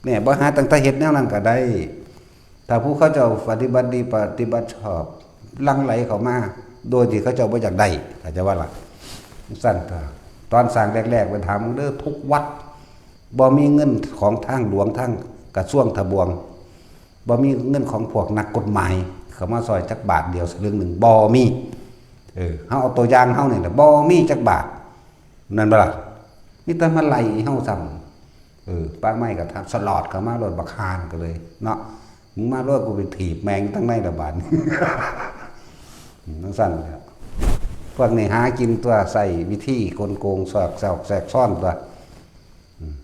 เนี่ย บ่หาตั้งแต่เฮ็ดแนวนั้นก็ได้ ถ้าผู้เขาเจ้าปฏิบัติดีปฏิบัติชอบ หลั่งไหลเข้ามา โดยที่เขาเจ้าบ่อยากได้ เข้าใจว่าล่ะ ซั่นเถาะ ตอนสร้างแรกๆ ไปถามเด้อ ทุกวัด บ่มีเงินของทางหลวง ทางกระทรวงทบวง บ่มีเงินของพวกนักกฎหมาย เข้ามาซอยจักบาทเดียวสลึงหนึ่ง บ่มี เออ เฮาเอาตัวอย่างเฮานี่แหละ บ่มีจักบาท นั่นบ่ล่ะ มีแต่มาไล่เฮาซ้ำ เออ ป่าไม้ก็ทักสลอดเข้ามาโลด บักห่านั่นก็เลย เนาะ มึงมาโลด กูไปถีบแม่งทั้งในละบาด จั่งซั่นแหละ พวกนี้หากินตัว ใช้วิธีกลโกง สอดแทรก แทรกซ้อนตัว อืม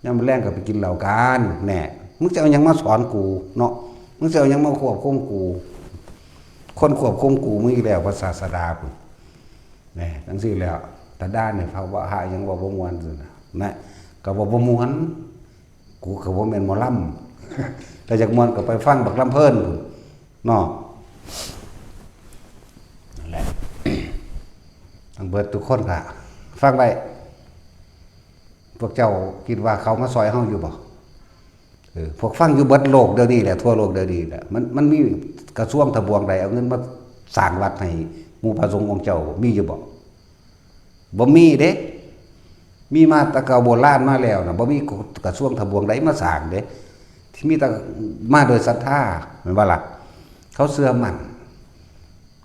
ยามมื้อแลงก็ไปกินเหล้ากัน แน่ มึงสิเอาหยังมาสอนกูเนาะ มึงสิเอาหยังมาควบคุมกู คนควบคุมกูมีอยู่แล้ว พระศาสดาพุ้น แน่ จั่งซี้แล้ว ถ้าด่าเนี่ย พระว่าหาหยังเว้าบ่ม่วนซั่นน่ะ นะ ก็เว้าบ่ม่วน กูก็บ่แม่นหมอลำ ถ้าอยากม่วนก็ไปฟังบักลำเพลินพุ้นเนาะ นั่นแหละ ทั้งเบิดทุกคนก็ฟังไว้ พวกเจ้าคิดว่าเขามาซอยเฮาอยู่บ่ เออ พวกฟังอยู่เบิดโลกเดี๋ยวนี้แหละ ทั่วโลกเดี๋ยวนี้แหละ มัน มันมีกระทรวงทบวงใดเอาเงินมาสร้างวัดให้หมู่พระสงฆ์องค์เจ้า มีอยู่บ่ บ่มีเด้ มีมาแต่เก่าโบราณมาแล้วนะ บ่มีกระทรวงทบวงใดมาสร้างเด้ ที่มีแต่มาโดยศรัทธา แม่นบ่ล่ะ เขาเชื่อมั่น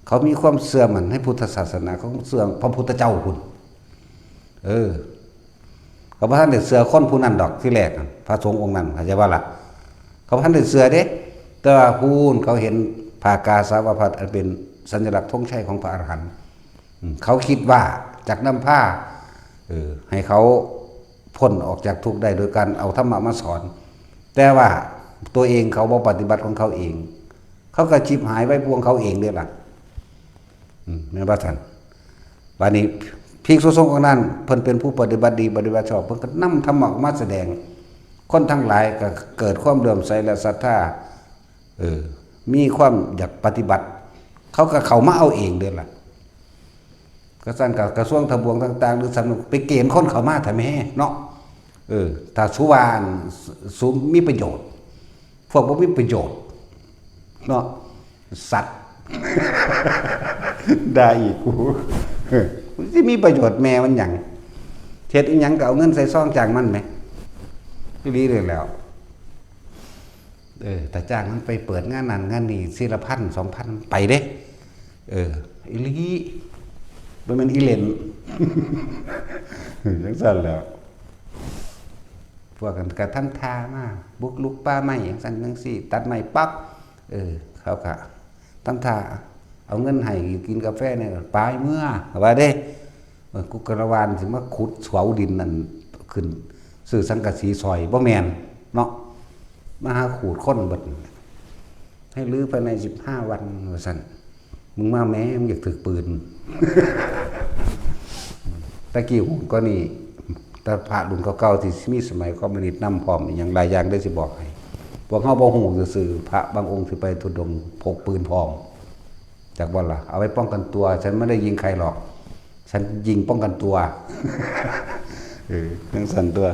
เขามีความเชื่อมั่นในพุทธศาสนา เขาเชื่อพระพุทธเจ้าพุ้น เออ เขาบ่ทันได้เชื่อคนผู้นั้นดอก ทีแรกน่ะ พระสงฆ์องค์นั้น เข้าใจบ่ล่ะ เขาบ่ทันได้เชื่อเด้ แต่ว่าพุ้นเขาเห็นผ้ากาสาวพัสตร์อันเป็นสัญลักษณ์ธงชัยของพระอรหันต์ อืม เขาคิดว่าจักนำพา เออ ให้เขา พ้นออกจากทุกข์ได้โดยการเอาธรรมะมาสอน แต่ว่าตัวเองเขาบ่ปฏิบัติของเขาเอง เขาก็ชิบหายไปพวงเขาเองเด้ล่ะ อืม แม่นบ่ท่าน บัดนี้ภิกษุสงฆ์องค์นั้น เพิ่นเป็นผู้ปฏิบัติดีปฏิบัติชอบ เพิ่นก็นำธรรมะออกมาแสดง คนทั้งหลายก็เกิดความเลื่อมใสและศรัทธา เออ มีความอยากปฏิบัติ เขาก็เข้ามาเอาเองเด้ล่ะ กระซั่นก็กระทรวงทบวงต่างๆ หรือสำนักไปเกณฑ์คนเข้ามาแท้แม่เนาะ เออ ถ้าสุว่าอันสุมีประโยชน์ พวกบ่มีประโยชน์ เนาะ สัตว์ ด่าอีกกู มันสิมีประโยชน์แม่มันหยัง เฮ็ดอีหยังก็เอาเงินใส่ซองจ้างมันแหม อีหลีเลยแหล้ว เออ ถ้าจ้างมันไปเปิดงานนั่นงานนี่ สี่ละพัน สองพัน ไปเด้ เออ อีหลี บ่แม่นอีเล่น จังซั่นแหล้ว พวกกันก็ทำท่ามา บุกรุกป่าไม้จังซั่นจังซี่ ตัดไม้ปั๊บ เออ เขาก็ทำท่า เอาเงินให้กินกาแฟเนี่ย ไปเมือ ว่าเด้ เออ กูกะละวานสิมาขุดเสาดินนั่นขึ้น ซื้อสังกะสีซอย บ่แม่นเนาะ มาหาขูดคนเบิด ให้รื้อภายในสิบห้าวัน ว่าซั่น มึงมาแหม มึงอยากถืกปืน ตะกี้ฮู้กว่านี้ แต่พระรุ่นเก่าๆ ที่มีสมัยคอมมิวนิสต์นำพร้อม อีหยังหลายอย่างเด้อสิบอกให้ พวกเฮาบ่ฮู้ซื่อๆ พระบางองค์สิไปธุดงค์พกปืนพร้อม จักบ่ล่ะ เอาไว้ป้องกันตัว ฉันไม่ได้ยิงใครหรอก ฉันยิงป้องกันตัว เออ จังซั่นตัว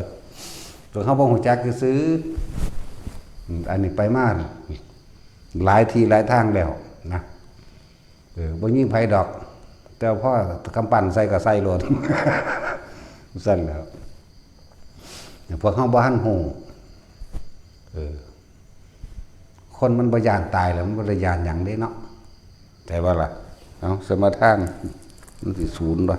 ตัวเฮาบ่ฮู้จักซื่อๆ อืม อันนี้ไปมาหลายที่หลายทางแล้วนะ เออ บ่ยิงไผดอก แต่พอกำปั้นใส่ก็ใส่โลด ซั่นแหล้ว พวกเฮาบ่ทันฮู้ เออ คนมันบ่ย้านตายแล้ว มันบ่ได้ย้านหยังเด้เนาะ แต่ว่าล่ะ เอ้า สมาทาน มันสิศูนย์บ่